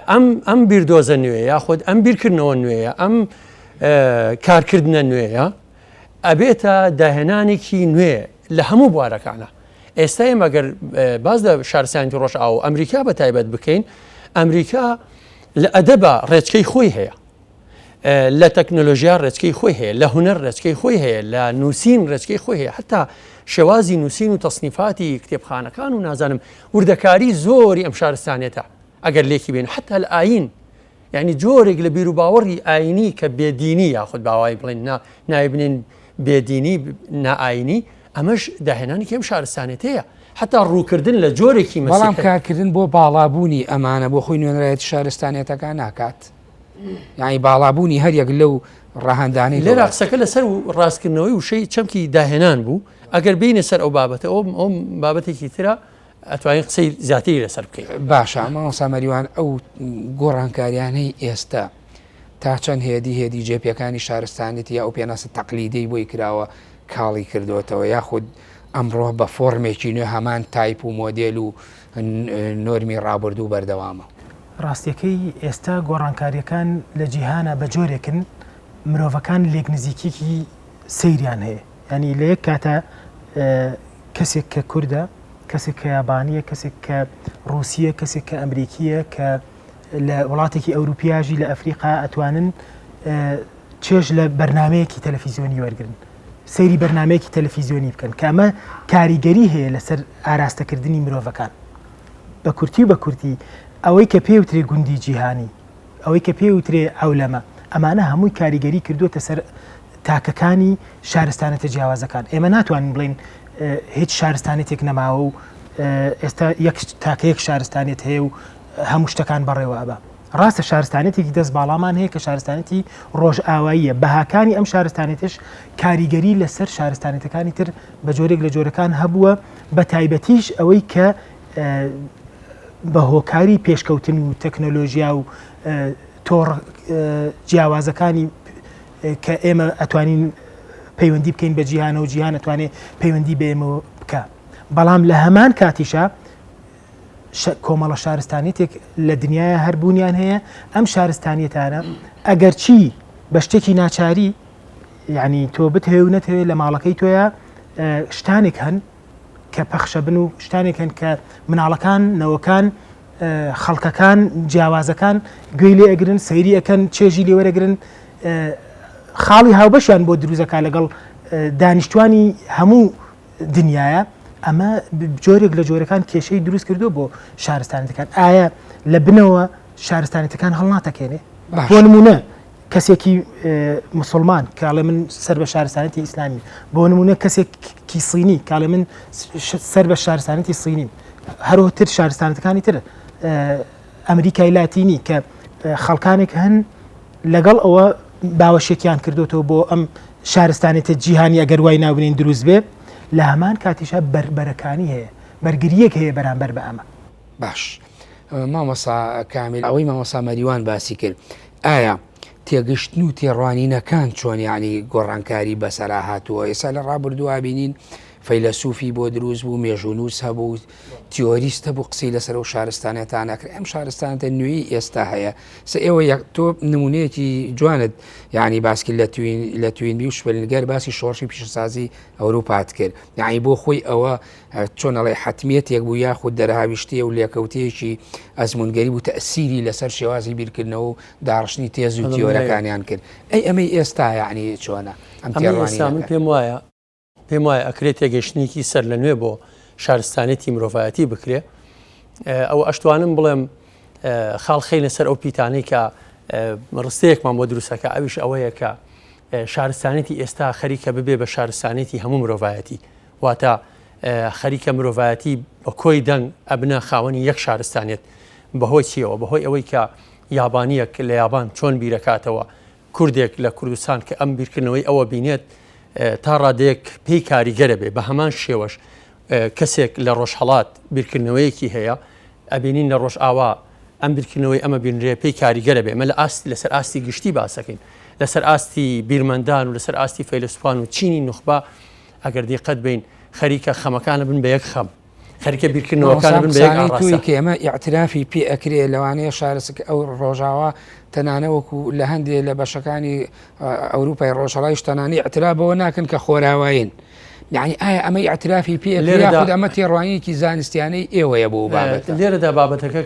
ئەم ئەم بیردۆزە نوێ یاخود ئەم بیرکردنەوە نوێیە ئەم کارکردنە نوێیە ئەبێتە داهێنانێکی نوێ لە هەموو بوارەکانە ئێستا ئێمە گەر باس لە شارستانیەتی ڕۆژئاوا و ئەمریکا بە تایبەت بکەین ئەمریکا لە ئەدەبا ڕێچکەی خۆی هەیە لە تەکنۆلۆژیا ڕێچکەی خۆی هەیە لە هونەر ڕێچکەی خۆی هەیە لە نووسین ڕێچکەی خۆی هەیە حتا شێوازی نووسین و تەسنیفاتی کتێبخانەکان و نازانم وردەکاری زۆری ئەم شارستانێتە ئەگەر لێکی بین حتا لە ئاین یانی جۆرێک لە بیروباوەڕی ئایینی کە بێدینی یاخود باوای بڵێن نا ناوی بنێن بێدینی نائایینی ئەمەش داهێنانێکی ئەم شارستانێتەیە حتا ڕووکردن لە جۆرێکی بەڵام مەسیحی کارکردن بۆ باڵابوونی ئەمانە بۆ خۆی نوێنەرایەتی شارستانیەتەکان ناکات یانی باڵابوونی هەر یەک لەو ڕەهەندانەی لێرە دەوڵەت. قسەکە لەسەر ڕاستکردنەوەی وشەی چەمکی داهێنان بوو ئەگەر بێینە سەر ئەو بابەتە ئەو ئەو بابەتێکی ترە ئەتوانین قسەی زیاتری لەسەر بکەین. باشە مامۆستا مەریوان ئەو گۆڕانکاریانەی ئێستا تا چەند هێدی هێدی جێپێکانی شارستانێتی یا ئەو پێناسە تەقلیدەی بۆی کراوە کاڵی کردوێتەوە یاخود ئەمڕۆ بە فۆرمێکی نوێ هەمان تایپ و مۆدێل و نۆرمی ڕابردوو بەردەوامە؟ ڕاستیەکەی ئێستا گۆڕانکاریەکان لە جیهانا بە جۆرێکن مرۆڤەکان لێکنزیکیەکی سەیریان هەیە یانی لە یەک کاتا کەسێک کە کوردە، کەسێک کە یابانییە، کەسێک کە ڕووسییە، کەسێک کە ئەمریکییە، کە لە وڵاتێکی ئەوروپیاژی لە ئەفریقا ئەتوانن چێژ لە بەرنمەیەکی تەلەفیزیۆنی وەرگن سەیری بەرنمەیەکی تەلەفیزیۆنی بکەن کە ئەمە کاریگەری هەیە لەسەر ئاراستەکردنی مرۆڤەکان بە کورتی و بە کورتی. ئەوەی کە پێی وترێ گوندی جیهانی، ئەوەی کە پێی وترێ عەولەمە، ئەمانە هەمووی کاریگەری کردووەتە سەر تاکەکانی شارستانێتە جیاوازەکان. ئێمە ناتوانین بڵێین هیچ شارستانێتێک نەماوە و ئێستا یەک تاکە یەک شارستانێت هەیە و هەموو شتەکان بەڕێوە ئەبا. ڕاستە شارستانێتێکی دەست باڵامان هەیە کە شارستانێتی ڕۆژئاواییە، بەهاکانی ئەم شارستانێتەش کاریگەری لەسەر شارستانێتەکانی تر بە جۆرێک لە جۆرەکان هەبووە، بە تایبەتیش ئەوەی کە بە هۆکاری پێشکەوتن و تەکنۆلۆژیا و تۆڕ جیاوازەکانی کە ئێمە ئەتوانین پەیوەندی بکەین بە جیهانە و جیهان ئەتوانێت پەیوەندی بە ئێمە بکە بەڵام لە هەمان کاتیشا کۆمەڵە شارستانیتێک لە دنیاە هەر بوونیان هەیە ئەم شارستانیەتانە ئەگەرچی بە شتێکی ناچاری یعنی تۆ بتهەوێ و نەتهەوێ لە ماڵەکەی تۆیا شتانێک هەن کە پەخشە بن و شتانێک هەن کە مناڵەکان نەوەکان خەڵکەکان جیاوازەکان گوێی لێ ئەگرن سەیری ئەەکەن چێژی لێوەرەگرن خاڵی هاوبەشیان بۆ دروزەکە لەگەڵ دانیشتوانی هەموو دنیاە ئەمە جۆرێک لە جۆرەکان کێشەی دروست کردو بۆ شارستانەکان ئایا لە بنەوە شارستانەتەکان هەڵناتەکێنێ بۆ نمونە کەسێکی مسلمان کاڵێ من سەر بە شارستانەتی ئیسلامی بۆ نمونە کەسێکی سینی کاڵێ من سەر بە شارستانەتی سینیم هەروەتر شارستانەتەکانی تر ئەمریکای لاتینی کە خەڵکانێک هەن لەگەڵ ئەوە باوەشێکیان کردوتەوە بۆ ئەم شارستانێتە جیهانی ئەگەر وای ناوبنین دروست بێ لە هەمان کاتیشا بەربەرەکانی هەیە بەرگریەک هەیە بەرامبەر بە ئەمە. باش مامۆستا کامیل ئەوەی مامۆستا مەریوان باسی کرد ئایا تێگەشتن و تێڕوانینەکان چۆن یعنی گۆڕانکاری بەسەرا هاتووە ئێستا لە ڕابردووە بینین فەیلەسوفی بۆ دروست بوو مێژوونووس هەبوو تیۆریست هەبوو قسەی لەسەر ئەو شارستانەتانە کرد ئەم شارستانەتە نوێی ئێستا هەیە سە ئێوە یەک تۆ نمونەیەکی جوانت یعنی باسکی لە توین لە توینبی و شپلنگەر باسی شۆڕشی پیشەسازی ئەوروپات کرد یعنی بۆ خۆی ئەوە چۆن ئەڵێ حەتمیەتێک بوو یاخود دەرهاویشتەیە و لێکەوتەیەکی ئەزموونگەری بوو تەئسیری لەسەر شێوازی بیرکردنەوە و داڕشتنی تێز و تیۆرەکانیان کرد. ئەی ئەمەی ئێستا یەعنی چۆنە؟ ئەم ئەمەی ئێستا من تێڕوانینەکە؟ پێم وایە پێم وایە ئەکرێ تێگەیشتنێکی سەرلەنوێ بۆ شارستانێتی مرۆڤایەتی بکرێ. ئەوە ئەشتوانم بڵێم خاڵ خەینە سەر ئەو پیتانەی کە ڕستەیەکمان بۆ دروستەکە ئەویش ئەوەیە کە شارستانێتی ئێستا خەریکە ببێ بە شارستانێتی هەموو مرۆڤایەتی. واتە خەریکە مرۆڤایەتی بە کۆی دەنگ ئەبنە خاوەنی یەک شارستانیەت. بەهۆی چیەوە؟ بەهۆی ئەوەی کە یابانیەک لە یابان چۆن بیرەکاتەوە، کوردێک لە کوردستان کە ئەم بیرکردنەوەی ئەوە بینێت تا ڕادەیەک پێی کاریگەرە بێ، بە هەمان شێوەش کەسێک لە ڕۆژهەڵات بیرکردنەوەیەکی هەیە ئەبینین لە ڕۆژئاوا ئەم بیرکردنەوەی ئەمە بینرێ پێی کاریگەرە بێ. ئەمە لە ئاست لەسەر ئاستی گشتی باسەکەین، لەسەر ئاستی بیرمەندان و لەسەر ئاستی فەیلەسوفان و چینی نوخبە ئەگەر دیقەت بین خەریکە خەمەکانە بن بە یەک خەم خەریکە بیرکردنەوەکان بن بە یەک ئاڕاستە. کە ئێمە ئیعترافی پێ ئەکرێ لەوانەیە شارسک ئەو ڕۆژاوا تەنانە وەکو لە هەندێ لە بەشەکانی ئەوروپای ڕۆژهەڵایش تەنانە ئیعتراف بەوە ناکەن کە خۆراوایین. یعنی ئایا ئەمە ئیعترافی پێ ئەکرێ یاخود ئەمە تێڕوانینێکی زانستیانەی ئێوەیە بۆ بابەتە؟ لێرەدا بابەتەکە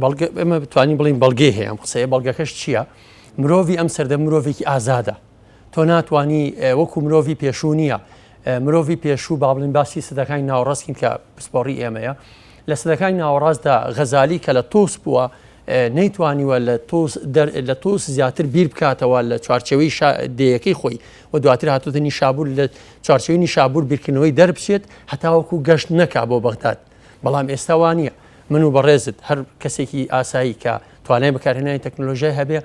بەڵگە ئێمە بتوانین بڵێین بەڵگەی هەیە ئەم قسەیە بەڵگەکەش چییە؟ مرۆڤی ئەم سەردەم مرۆڤێکی ئازادە. تۆ ناتوانی وەکو مرۆڤی پێشوو نییە مرۆڤی پێشوو با بڵین باسی سەدەکانی ناوەڕاستین کە پسپۆڕی ئێمەیە لە سەدەکانی ناوەڕاستدا غەزالی کە لە تۆس بووە نەیتوانیوە لە تۆس لە تۆس زیاتر بیر بکاتەوە لە چوارچەوەی دێیەکەی خۆی و دواتر هاتوتە نیشابور لە چوارچەوەی نیشابور بیرکردنەوەی دەربچێت هەتاوەکو گەشت نەکا بۆ بەغداد بەڵام ئێستا وانە من و بەڕێزت هەر کەسێکی ئاسایی کە توانای بەکارهێنانی تەکنۆلۆژیای هەبێ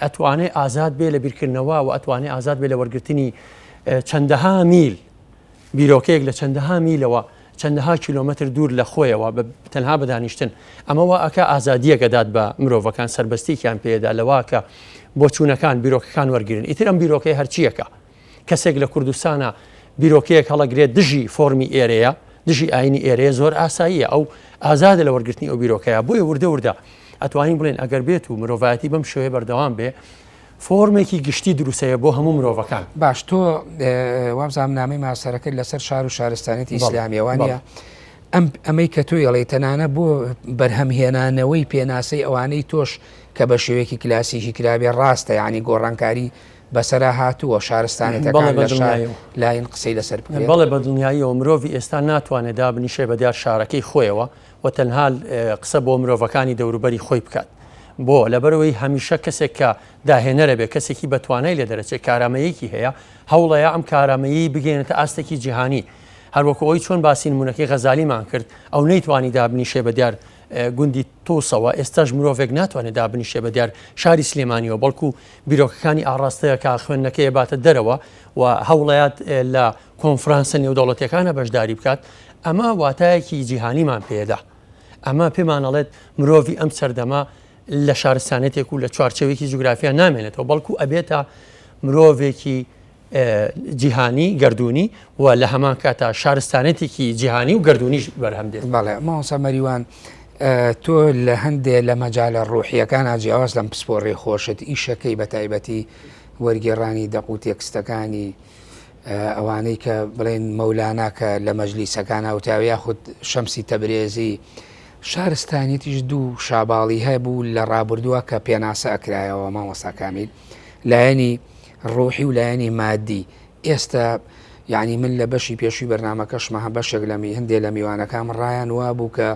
ئەتوانێ ئازاد بێ لە بیرکردنەوە و ئەتوانێ ئازاد بێ لە وەرگرتنی چەندەها میل بیرۆکەیەک لە چەندەها میلەوە چەندەها کیلۆمەتر دوور لە خۆیەوە بە تەنها بە دانیشتن ئەمە وا ئەکا ئازادیەک ئەدات بە مرۆڤەکان سەربەستیەکیان پێدا لەوا کە بۆچوونەکان بیرۆکەکان وەرگرن ئیتر ئەم بیرۆکەی هەرچیەکە کەسێک لە کوردستانە بیرۆکەیەک هەڵەگرێت دژی فۆرمی ئێرەیە دژی ئاینی ئێرەیە زۆر ئاساییە ئەو ئازادە لە وەرگرتنی ئەو بیرۆکەیە بۆیە وردە وردە ئەتوانین بڵێن ئەگەر بێت و مرۆڤایەتی بەم شێوەیە بەردەوام بێ فۆرمێکی گشتی دروستەیە بۆ هەموو مرۆڤەکان. باش تۆ وابزانم نامەی ماستەرەکەت لەسەر شار و شارستانیەتی ئیسلامیە وانە؟ ئەم ئەمەی کە تۆ ئەڵێی تەنانە بۆ بەرهەمهێنانەوەی پێناسەی ئەوانەی تۆش کە بە شێوەیەکی کلاسیکی کرابێ ڕاستە یعنی گۆڕانکاری بەسەرا هاتووە شارستانێتەکان لە شار لاین قسەی لەسەر بکرێت؟ بەڵێ بە دڵنیاییەوە مرۆڤی ئێستا ناتوانێت دابنیشێ بە دیار شارەکەی خۆیەوە و تەنها قسە بۆ مرۆڤەکانی دەوروبەری خۆی بکات. بۆ؟ لەبەرئەوەی هەمیشە کەسێک کە داهێنەرە بێ کەسێکی بە توانای لێ دەرەچێ کارامەیەکی هەیە هەوڵەیە ئەم کارامەیی بگەێنێتە ئاستێکی جیهانی هەروەکو ئەوی چۆن باسی نمونەکەی غەزالیمان کرد ئەو نەیتوانی دابنیشێ بە دیار گوندی توسەوە ئێستاش مرۆڤێک ناتوانێت دابنیشێ بە دیار شاری سلێمانیەوە بەڵکو بیرۆکەکانی ئاڕاستەیەکە خوێندنەکەی باتە دەرەوە و هەوڵەیات لە کۆنفرانسە نێودەوڵەتیەکانە بەشداری بکات ئەمە واتایەکی جیهانیمان پێدا ئەمە پێمان ئەڵێت مرۆڤی ئەم سەردەمە لە شارستانێتێک و لە چوارچێوەیەکی جوگرافیا نامێنێتەوە بەڵکو ئەبێتە مرۆڤێکی جیهانی گردردونی و لە هەمان کاتا شارستانێتێکی جیهانی و گردردونیش بەرهەم دێت. بەڵێ مامۆستا مەریوان تۆ لە هەندێ لە مەجالە ڕوحیەکان جیاواز لەم پسپۆڕی خۆشت ئیشەکەی بە تایبەتی وەرگێڕانی دەق و تێکستەکانی ئەوانەی کە بڵێن مەولانا کە لە مەجلیسەکان وتاوە یاخود شەمسی تەبرێزی شارستانیتیش دوو شاباڵی هەبوو لە ڕابردووە کە پێناسە ئەکرایەوە مامۆستا کامیل لایەنی ڕۆحی و لایەنی مادی ئێستا یعنی من لە بەشی پێشوی بەرنمەکەشمە هە بەشێک لە هەندێ لە میوانەکان ڕایان وابوو کە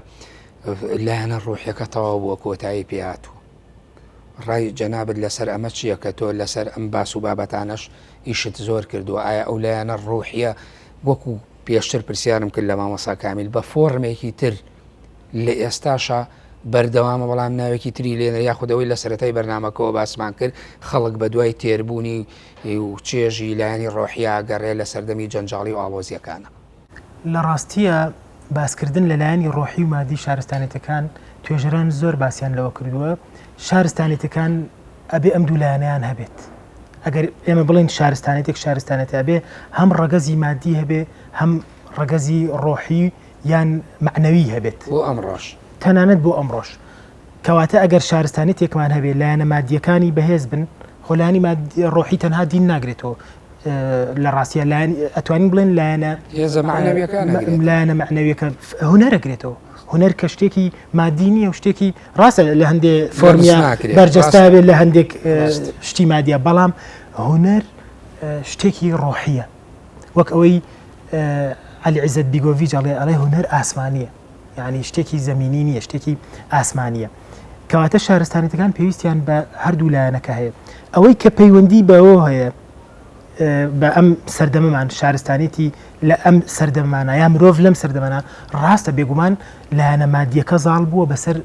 لایەنە ڕۆحیەکە تەواو بووە کۆتایی پێهاتوو ڕای جەنابت لەسەر ئەمە چییە کە تۆ لەسەر ئەم باس و بابەتانەش ئیشت زۆر کردووە ئایا ئەو لایەنە ڕۆحیە وەکو پێشتر پرسیارم کرد لە مامۆستا کامیل بە فۆرمێکی تر لە ئێستاشا بەردەوامە بەڵام ناوێکی تری لێنە یاخود ئەوەی لە سەرەتای بەرنامەکەەوە باسمان کرد خەڵک بە دوای تێربوونی و چێژی لایەنی ڕۆحیا گەڕێ لە سەردەمی جەنجاڵی و ئاڵۆزیەکانە. لە ڕاستییا باسکردن لە لایەنی ڕۆحی و مادی شارستانێتەکان توێژەران زۆر باسیان لەوە کردووە شارستانێتەکان ئەبێ ئەم دوو لایەنەیان هەبێت ئەگەر ئێمە بڵێین شارستانێتێک شارستانێتە ئەبێ هەم ڕەگەزی مادی هەبێ هەم ڕەگەزی ڕۆحی یان مەعنەوی هەبێت بۆ ئەمڕۆش تەنانەت بۆ ئەمڕۆش کەواتە ئەگەر شارستانێتێکمان هەبێ لایەنە مادیەکانی بەهێز بن خۆ لایەنی ڕۆحی تەنها دین ناگرێتەوە لە ڕاستە لایەن ئەتوانین بڵێن لایەنە لایەنە مەعنەویەکە هونەرەگرێتەوە هونەر کە شتێکی مادی نییە و شتێکی ڕاستە لە هەندێ فۆرمیا بەرجەستە بێت لە هەندێک شتی مادیە بەڵام هونەر شتێکی ڕۆحیە وەک ئەوەی علی عزت بیگۆڤیج ئەڵێ ئەڵێ هونەر ئاسمانیە یعنی شتێکی زەمینی نییە شتێکی ئاسمانیە کەواتە شارستانێتەکان پێویستیان بە هەردوو لایەنەکە هەیە ئەوەی کە پەیوەندی بەوە هەیە بە ئەم سەردەمەمان شارستانێتی لە ئەم سەردەمانە یا مرۆڤ لەم سەردەمەنا ڕاستە بێگومان لایەنە مادیەکە زاڵ بووە بەسەر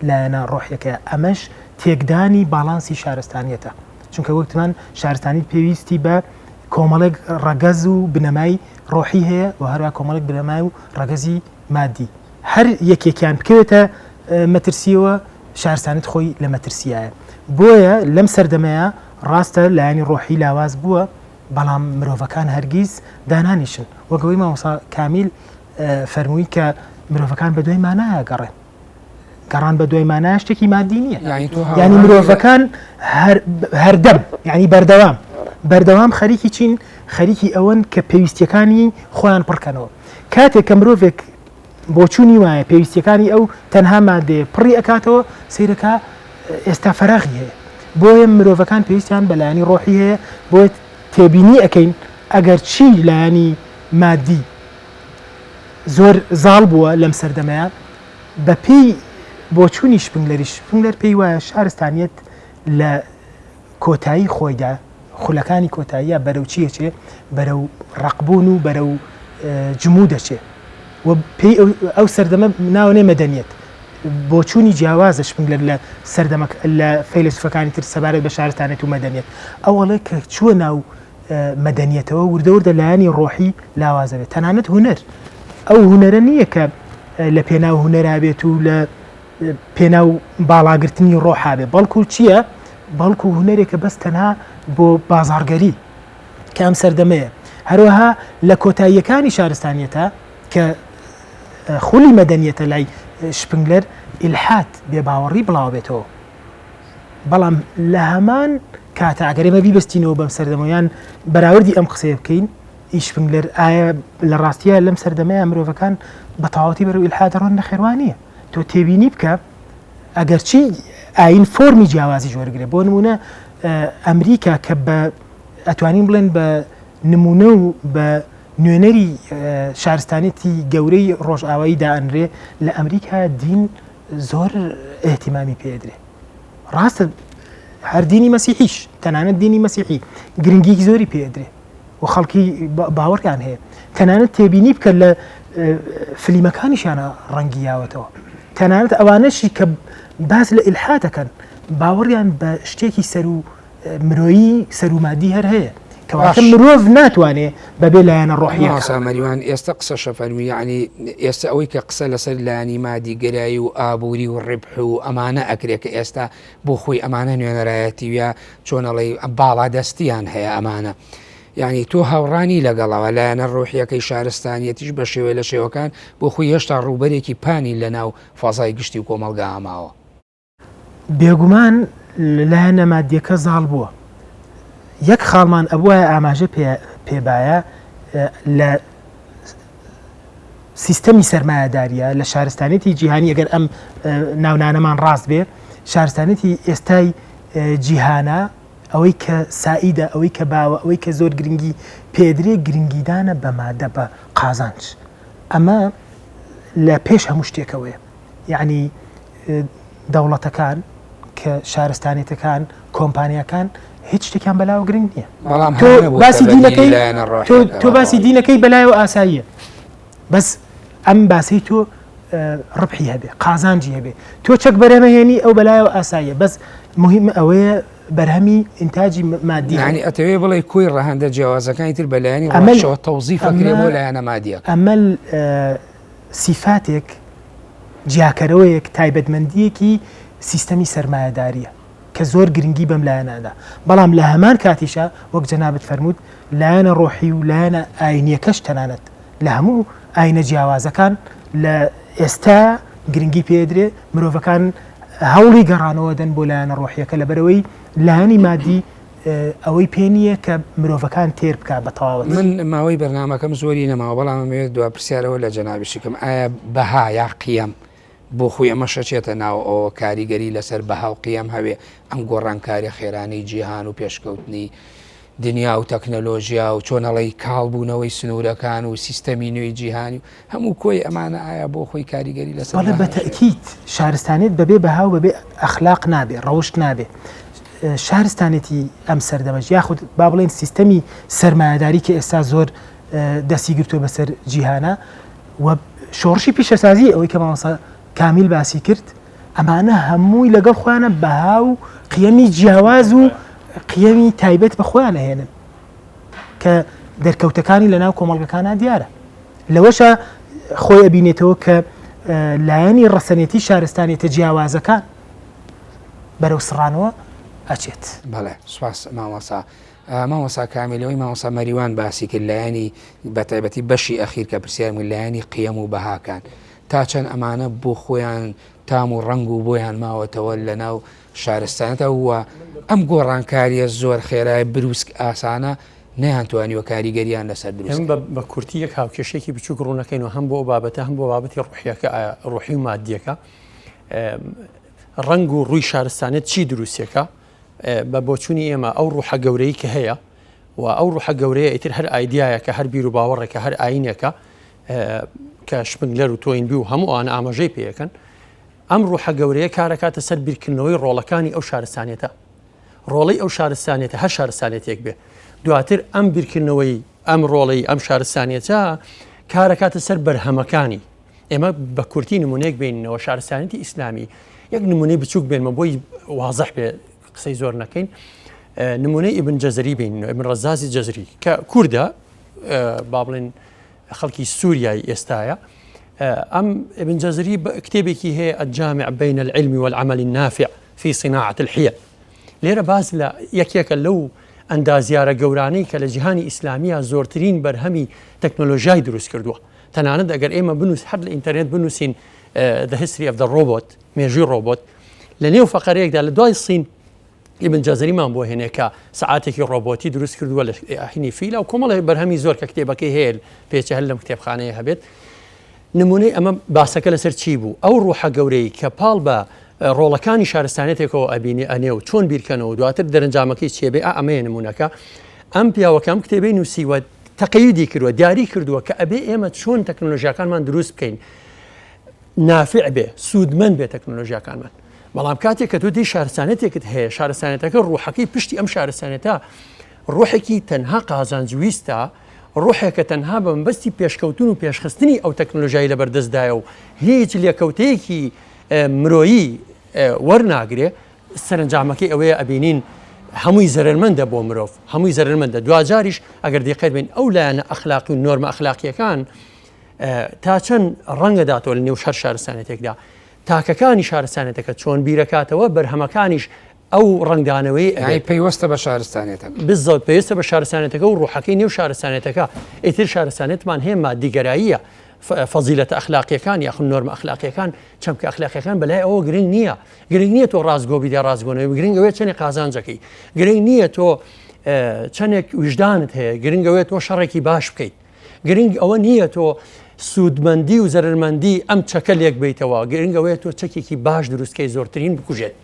لایەنە ڕۆحیەکەیا ئەمەش تێکدانی باڵانسی شارستانیەتە چونکە وەکتمان شارستانی پێویستی بە کۆمەڵێک ڕەگەز و بنەمای ڕۆحی هەیە و هەروە کۆمەڵێک بنەمای و ڕەگەزی مادی هەر یەکێکیان بکەوێتە مەترسیەوە شارستانیت خۆی لە مەترسیایە بۆیە لەم سەردەمەیە ڕاستە لایەنی ڕۆحی لاواز بووە بەڵام مرۆڤەکان هەرگیز دانانیشن وەک ئەوەی مامۆستا کامیل فەرمووی کە مرۆڤەکان بە دوای مانایە گەڕێن گەڕان بە دوای مانایە شتێکی مادی نییە یعنی مرۆڤەکان هەردەم یعنی بەردەوام بەردەوام خەریکی چین خەریکی ئەوەن کە پێویستیەکانی خۆیان پڕکەنەوە کاتێک کە مرۆڤێک بۆچوونی وایە پێویستیەکانی ئەو تەنها مادەیە پڕی ئەکاتەوە سەیرەکە ئێستا فەراغی هەیە بۆیە مرۆڤەکان پێویستیان بە لایەنی ڕۆحی هەیە بۆیە تێبینی ئەکەین ئەگەر چی لایەنی مادی زۆر زاڵ بووە لەم سەردەمەیە بە پێی بۆچوونی شپنگلەریش شپنگلەر پێی وایە شارستانیەت لە کۆتایی خۆیدا خولەکانی کۆتاییە بەرەو چی ئەچێ؟ بەرەو ڕەقبوون و بەرەو جموو دەچێ و پێی ئەو سەردەمە ناوەنێ مەدەنیەت. بۆچوونی جیاوازە شپنگلەر لە سەردەمە لە فەیلەسوفەکانی تر سەبارەت بە شارستانێت و مەدەنیەت. ئەو ئەڵێ کە چووە ناو مەدەنیەتەوە وردە وردە لایەنی ڕۆحی لاواز دەبێت. تەنانەت هونەر ئەو هونەرە نییە کە لە پێناو هونەرا بێت و لە پێناو باڵاگرتنی ڕۆحا بێ بەڵکو چییە؟ بەڵکو هونەرێکە بەس تەنها بۆ بازاڕگەری کە ئەم سەردەمەیە هەروەها لە کۆتاییەکانی شارستانیەتە کە خولی مەدەنیەتە لای شپنگلەر ئیلحاد بێباوەڕی بڵاوبێتەوە بەڵام لە هەمان کاتە ئەگەر ئێمە بیبەستینەوە بەم سەردەمەوە یان بەراوردی ئەم قسەیە بکەین ئی شپنگلەر ئایا لە ڕاستیە لەم سەردەمەیە مرۆڤەکان بە تەواوەتی بەرەو ئیلحاد دەڕۆن نەخێر وا نییە تۆ تێبینی بکە ئەگەرچی ئاین فۆرمی جیاوازیش وەرگرێ بۆ نمونە ئەمریکا کە بە ئەتوانین بڵێن بە نمونە و بە نوێنەری شارستانێتی گەورەی ڕۆژئاوایی دائەنرێ لە ئەمریکا دین زۆر ئیهتیمامی پێ ئەدرێ ڕاستە هەر دینی مەسیحیش تەنانەت دینی مەسیحی گرنگیکی زۆری پێ ئەدرێ و خەڵکی باوەڕیان هەیە تەنانەت تێبینی بکە لە فلیمەکانیشیانە ڕەنگی یاوەتەوە تەنانەت ئەوانەشی کە باس لە ئیلحادەکەن باوەڕیان بە شتێکی سەر و مرۆیی سەرومادی هەر هەیە کەواتە مرۆڤ ناتوانێ بەبێ لایەنە ڕۆحیەکە. مامۆستا مەریوان ئێستا قسەشە فەرمووی یەعنی ئێستا ئەوەی کە قسە لەسەر لایەنی مادی گەرایی و ئابووری و ڕبح و ئەمانە ئەکرێ کە ئێستا بۆ خۆی ئەمانە نوێنەرایەتی و یا چۆن ئەڵێی باڵادەستیان هەیە ئەمانە یعنی تۆ هاوڕانی لەگەڵەوە لایەنە ڕۆحیەکەی شارستانیەتیش بە شێوەی لە شێوەکان بۆ خۆی هێشتا ڕووبەرێکی پانی لەناو فەزای گشتی و کۆمەڵگا ماوە. بێگومان لایەنە مادیەکە زاڵ بووە. یەک خاڵمان ئەبوایە ئاماژە پێبایە لە سیستەمی سەرمایەداریە لە شارستانێتی جیهانی ئەگەر ئەم ناونانەمان ڕاست بێ شارستانێتی ئێستای جیهانە ئەوەی کە سائیدە ئەوەی کە باوە ئەوەی کە زۆر گرنگی پێدرێ گرنگیدانە بە مادە بە قازانج ئەمە لە پێش هەموو شتێکەوەیە یعنی دەوڵەتەکان کە شارستانێتەکان کۆمپانیاکان هیچ شتێکیان بەلاوە گرنگ نییە بەڵام تۆ باسی دینەکەی تۆ باسی دینەکەی بەلایەوە ئاساییە بەس ئەم باسی تۆ ڕبحی هەبێ قازانجی هەبێ تۆ چەک بەرهەمەهێنی ئەو بەلایەوە ئاساییە بەس مهم ئەوەیە بەرهەمی ئینتاجی مادی ینی ئەتەوێ بڵێ کۆی ڕەهەندە جیاوازەکانی تر بەلایەنی ئەمەشەوە تەوزیفەکرێ بۆ لایەنە مادیە ئەمە سیفاتێک، جیاکەرەوەیەک، تایبەتمەندییەکی سیستەمی سەرمایەدارییە کە زۆر گرنگی بەم لایەنە ئەدا، بەڵام لە هەمان کاتیشا وەک جەنابت فەرمووت لایەنە ڕۆحی و لایەنە ئاینییەکەش تەنانەت لە هەموو ئاینە جیاوازەکان لە ئێستا گرنگی پێ ئەدرێ، مرۆڤەکان هەوڵی گەڕانەوە دەن بۆ لایەنە ڕۆحییەکە لەبەرئەوەی لایەنی مادی ئەوەی پێ نییە کە مرۆڤەکان تێر بکا بە تەواوەتی. من ماوەی بەرنامەکەم زۆری نەماوە بەڵام ئەمەوێت دوا پرسیارەوە لە جەنابیشی کەم ئایا بەها یا قیەم بۆ خۆی ئەمەش ئەچێتە ناو ئەوە کاریگەری لەسەر بەها و قیەم هەوێ ئەم گۆڕانکاریە خێرانەی جیهان و پێشکەوتنی دنیا و تەکنەلۆژیا و چۆن ئەڵێی کاڵ بوونەوەی سنوورەکان و سیستەمی نوێی جیهانی و هەموو کۆی ئەمانە ئایا بۆ خۆی کاریگەری لەسەر بەڵێ بە تەئکید شارستانیەت بەبێ بەها و بەبێ ئەخلاق نابێ ڕەوشت نابێ شارستانێتی ئەم سەردەمەش یاخود با بڵێین سیستەمی سەرمایەداری کە ئێستا زۆر دەستی گرتووە بەسەر جیهانە و شۆڕشی پیشەسازی ئەوەی کە مامۆستا کامیل باسی کرد ئەمانە هەمووی لەگەڵ خۆیانە بەها و قیەمی جیاواز و قیەمی تایبەت بە خۆیان ئەهێنن کە دەرکەوتەکانی لەناو کۆمەڵگەکانە دیارە لەوەشە خۆی ئەبینێتەوە کە لایەنی ڕەسەنێتی شارستانێتە جیاوازەکان بەرەو سڕانەوە ئەچێت. بەڵێ سوپاس مامۆستا. مامۆستا کامیل ئەوەی مامۆستا مەریوان باسی کرد لایەنی بەتایبەتی بەشی ئەخیر کە پرسیارم کرد لایەنی قیەم و بەهاکان تا چەند ئەمانە بۆ خۆیان تام و ڕەنگ و بۆیان ماوەتەوە لەناو شارستانەتە و ئەم گۆڕانکاریە زۆر خێرای بروسک ئاسانە نەیانتوانیوە کاریگەریان لەسەر دروست بکەن. بە کورتی یەک هاوکێشەیەکی بچووک ڕوونەکەینەوە هەم بۆ ئەو بابەتە هەم بۆ بابەتی ڕوحیەکە ڕوحی و مادیەکە ڕەنگ و ڕووی شارستانیەت چی دروستەکە بە بۆچوونی ئێمە ئەو ڕوحە گەورەی کە هەیە و ئەو ڕوحە گەورەیە ئیتر هەر ئایدیایەکە هەر بیر و باوەڕێکە هەر ئاینێکە کە شپنگلەر و تۆینبی و هەموو ئەوانە ئاماژەی پێیەکەن ئەم ڕوحە گەورەیە کارەکاتە سەر بیرکردنەوەی ڕۆڵەکانی ئەو شارستانیەتە ڕۆڵەی ئەو شارستانیەتە هەر شارستانیەتێک بێ دواتر ئەم بیرکردنەوەی ئەم ڕۆڵەی ئەم شارستانیەتە کارەکاتە سەر بەرهەمەکانی ئێمە بە کورتی نمونەیەک بینینەوە شارستانیەتی ئیسلامی یەک نمونەی بچووک بێنمە بۆی وازح بێ قسەی زۆر نەکەین نمونەی ئیبن جەزری بینینەوە ئیبن ڕەزازی جەزری کە کوردە با بڵێن خەڵکی سووریای ئێستاە ئەم ابن جەزری کتێبێکی هەیە الجامع بین العلم والعمل النافع في صناعة الحيل لێرە باس لە یەکێکە لەو ئەندازیارە گەورانەی کە لە جیهانی ئیسلامیە زۆرترین بەرهەمی تەکنۆلۆژیای دروست کردووە تەنانەت ئەگەر ئێمە بنووس هەر لە ئینتەرنێت بنووسین The History of the Robot مێژووی ڕۆبۆت لە نێو فەقەرەیەکدا لە دوای سین ئیبن جەزەریمان بۆ هێنێ کە سەعاتێکی ڕۆبۆتی دروست کردووە لە هینی فیلا و کۆمەڵێک بەرهەمی زۆر کە کتێبەکەی هەیە پێچە هەر لەم کتێبخانەیە هەبێت نمونەی ئەمە باسەکە لەسەر چی بوو ئەو ڕوحە گەورەی کە پاڵ بە ڕۆڵەکانی شارستانێتێکەوە ئەبینی ئەنێ و چۆن بیرکەنەوە دواتر دەرەنجامەکەی چێبێ ئا ئەمەیە نمونەکە. ئەم پیاوە کە ئەم کتێبەی نووسیوە تەقەیدی کردووە، دیاری کردووە کە ئەبێ ئێمە چۆن تەکنۆلۆژیاکانمان دروست بکەین نافع بێ، سوودمەند بێ تەکنۆلۆژیاکانمان. بەڵام کاتێک کە تۆ دێی شارستانێتێکت هەیە، شارستانێتەکە ڕوحەکەی پشتی ئەم شارستانێتە ڕوحێکی تەنها قازانجویستە، ڕوحێکە تەنها بە مەبەستی پێشکەوتن و پێشخستنی ئەو تەکنۆلۆژیای لەبەردەستدایە و هیچ لێکەوتەیەکی مرۆیی وەرناگرێ، سەرەنجامەکەی ئەوەیە ئەبینین هەمووی زەرەرمەندە بۆ مرۆڤ، هەمووی زەرەرمەندە. دواجاریش ئەگەر دیقەت بین ئەو لایەنە ئەخلاقی و نۆرمە ئەخلاقییەکان تا چەند ڕەنگە داتەوە لە نێو هەر شارستانێتێکدا، تاکەکانی شارستانێتەکە چۆن بیرەکاتەوە، بەرهەمەکانیش ئەو ڕەنگدانەوەی ئەبێت. یانی پەیوەستە بە شارستانێتەکە. بالضبط پەیوەستە بە شارستانێتەکە و ڕوحەکەی نێو شارستانێتەکە. ئیتر شارستانێتمان هەیە مادیگەراییە، فەزیلەتە ئەخلاقییەکان یاخود نۆرمە ئەخلاقییەکان، چەمکە ئەخلاقییەکان بەلای ئەوە گرنگ نییە. گرنگ نییە تۆ ڕاستگۆ بیت یا ڕاستگۆ نەبی، گرنگ ئەوەیە چەندێک قازانج دەکەی. گرنگ نییە تۆ چەندێک ویژدانت هەیە، گرنگ ئەوەیە تۆ شەڕێکی باش بکەیت. گرنگ ئەوە نییە تۆ سوودمەندی و زەرەرمەندی ئەم چەکە لێک بیتەوە، گرنگ ئەوەیە تۆ چەکێکی باش دروستکەی زۆرترین بکوژێت.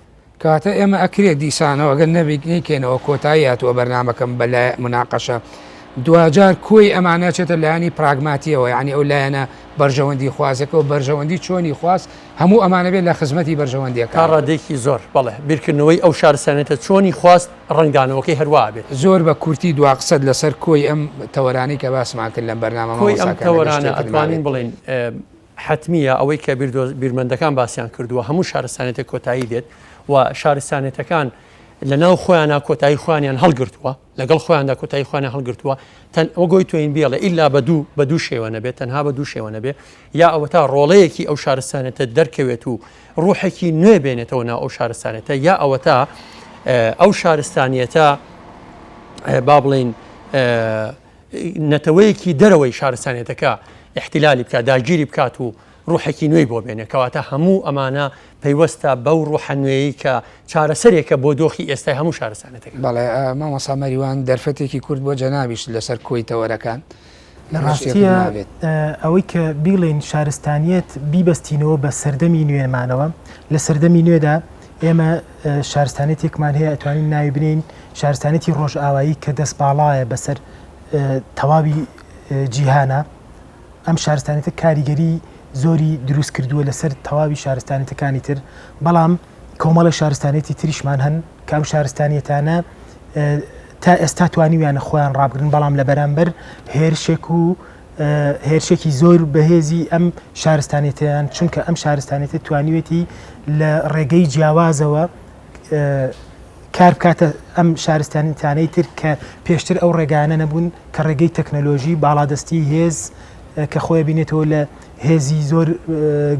کەواتە ئێمە ئەکرێت دیسانەوە گەر نەبیت نەیکەینەوە کۆتایی هاتووە بەرنامەکەم بە لای مناقەشە دواجار کۆی ئەمانە چێتە لایەنی پراگماتیەوە یعنی ئەو لایەنە بەرژەوەندی خوازەکە و بەرژەوەندی چۆنی خواست هەموو ئەمانە بێت لە خزمەتی بەرژەوەندیەکان. تا ڕادەیەکی زۆر بەڵێ، بیرکردنەوەی ئەو شارستانیەتە چۆنی خواست ڕەنگدانەوەکەی هەروا ئەبێت. زۆر بە کورتی دوا قسەت لەسەر کۆی ئەم تەوەرانەی کە باسمان کرد لەم بەرنامە کۆی ئەم مامۆستا کە تەوەرانە شتێکت ئەتوانین مابێت. بڵێین حەتمییە ئەوەی کە بیردۆز بیرمەندەکان باسیان کردووە هەموو شارستانیەتێک کۆتایی دێت و شارستانیەتەکان لە ناو خۆیانا کۆتایی خۆیانیان هەڵگرتووە لەگەڵ خۆیاندا کۆتایی خۆیان هەڵگرتووە تەن وەگۆی تۆین بێڵێ ئیلا بە دوو بە دوو شێوە نەبێت تەنها بە دوو شێوە نەبێ یا ئەوەتا ڕۆڵەیەکی ئەو شارستانێتە دەرکەوێت و ڕوحێکی نوێ بێنێتەوە ناو ئەو شارستانێتە یا ئەوەتا ئەو شارستانیەتە با بڵین نەتەوەیەکی دەرەوەی شارستانیەتەکە ئیحتیلالی بکات، داگیری بکات و ڕوحێکی نوێی بۆ بێنێ. کەواتە هەموو ئەمانە پەیوەستە بەو ڕوحە نوێیەی کە چارەسەرێکە بۆ دۆخی ئێستای هەموو شارستانیەتەکان. بەڵێ مامۆستا مەریوان دەرفەتێکی کورت بۆ جەنابیشت لەسەر کۆی تەوەرەکان لە ڕاستییا ئەوەی کە بیڵێین شارستانیەت بیبەستینەوە بە سەردەمی نوێمانەوە، لە سەردەمی نوێدا ئێمە شارستانیەتێکمان هەیە ئەتوانین ناوی بنێین شارستانیەتی ڕۆژئاوایی کە دەست باڵایە بەسەر تەواوی جیهانە ئەم شارستانێتە کاریگەری زۆری دروست کردووە لەسەر تەواوی شارستانێتەکانی تر بەڵام کۆمەڵی شارستانێتی تریشمان هەن کە ئەم شارستانیەتانە تا ئێستا توانیویانە خۆیان ڕابگرن بەڵام لە بەرامبەر هێرشێک و هێرشێکی زۆر بەهێزی ئەم شارستانێتیان چونکە ئەم شارستانێتە توانیوێتی لە ڕێگەی جیاوازەوە کار بکاتە ئەم شارستانیتانەی تر کە پێشتر ئەو ڕێگانە نەبوون کە ڕێگەی تەکنەلۆژی باڵادەستی هێز کە خۆی بینێتەوە لە هێزی زۆر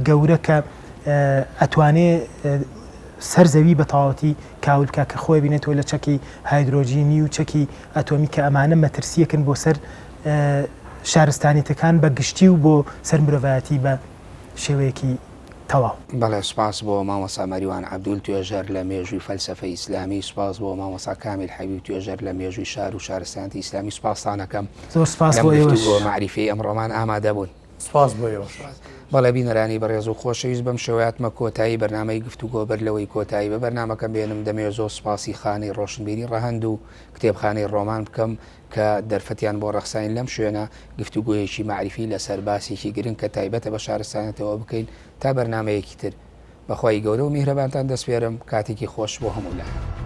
گەورە کە ئەتوانێ سەر زەوی بە تەواوەتی کاول بکات کە خۆی بینێتەوە لە چەکی هایدرۆجینی و چەکی ئەتۆمی کە ئەمانە مەترسیەکن بۆ سەر شارستانیتەکان بە گشتی و بۆ سەر مرۆڤایەتی بە شێوەیەکی تەواو. بەڵێ سوپاس بۆ مامۆستا مەریوان عەبدول توێژەر لە مێژووی فەلسەفەی ئیسلامی، سوپاس بۆ مامۆستا کامیل حەبیب توێژەر لە مێژووی شار و شارستانیەتی ئیسلامی سوپاستان ئەکەم زۆر سوپاس لەم بۆ ئێوەش. گفتوگۆ مەعریفیەی ئەمڕۆمان ئامادە بوون. سوپاس بۆ ئێوەش. بەڵێ بینەرانی بەڕێز و خۆشەویست بەم شێوەیە هاتمە کۆتایی بەرنامەی گفتوگۆ بەر لەوەی کۆتایی بە بەرنامەکەم بێنم دەمەوێت زۆر سوپاسی خانەی ڕۆشنبیری ڕەهەند و کتێبخانەی ڕۆمان بکەم کە دەرفەتیان بۆ ڕەخساین لەم شوێنە گفتوگۆیەکی مەعریفی لەسەر باسێکی گرنگ کە تایبەتە بە شارستانیەتەوە بکەین تا بەرنامەیەکی تر بە خوای گەورە و میهرەبانتان دەسپێرم کاتێکی خۆش بۆ هەموو لایەک.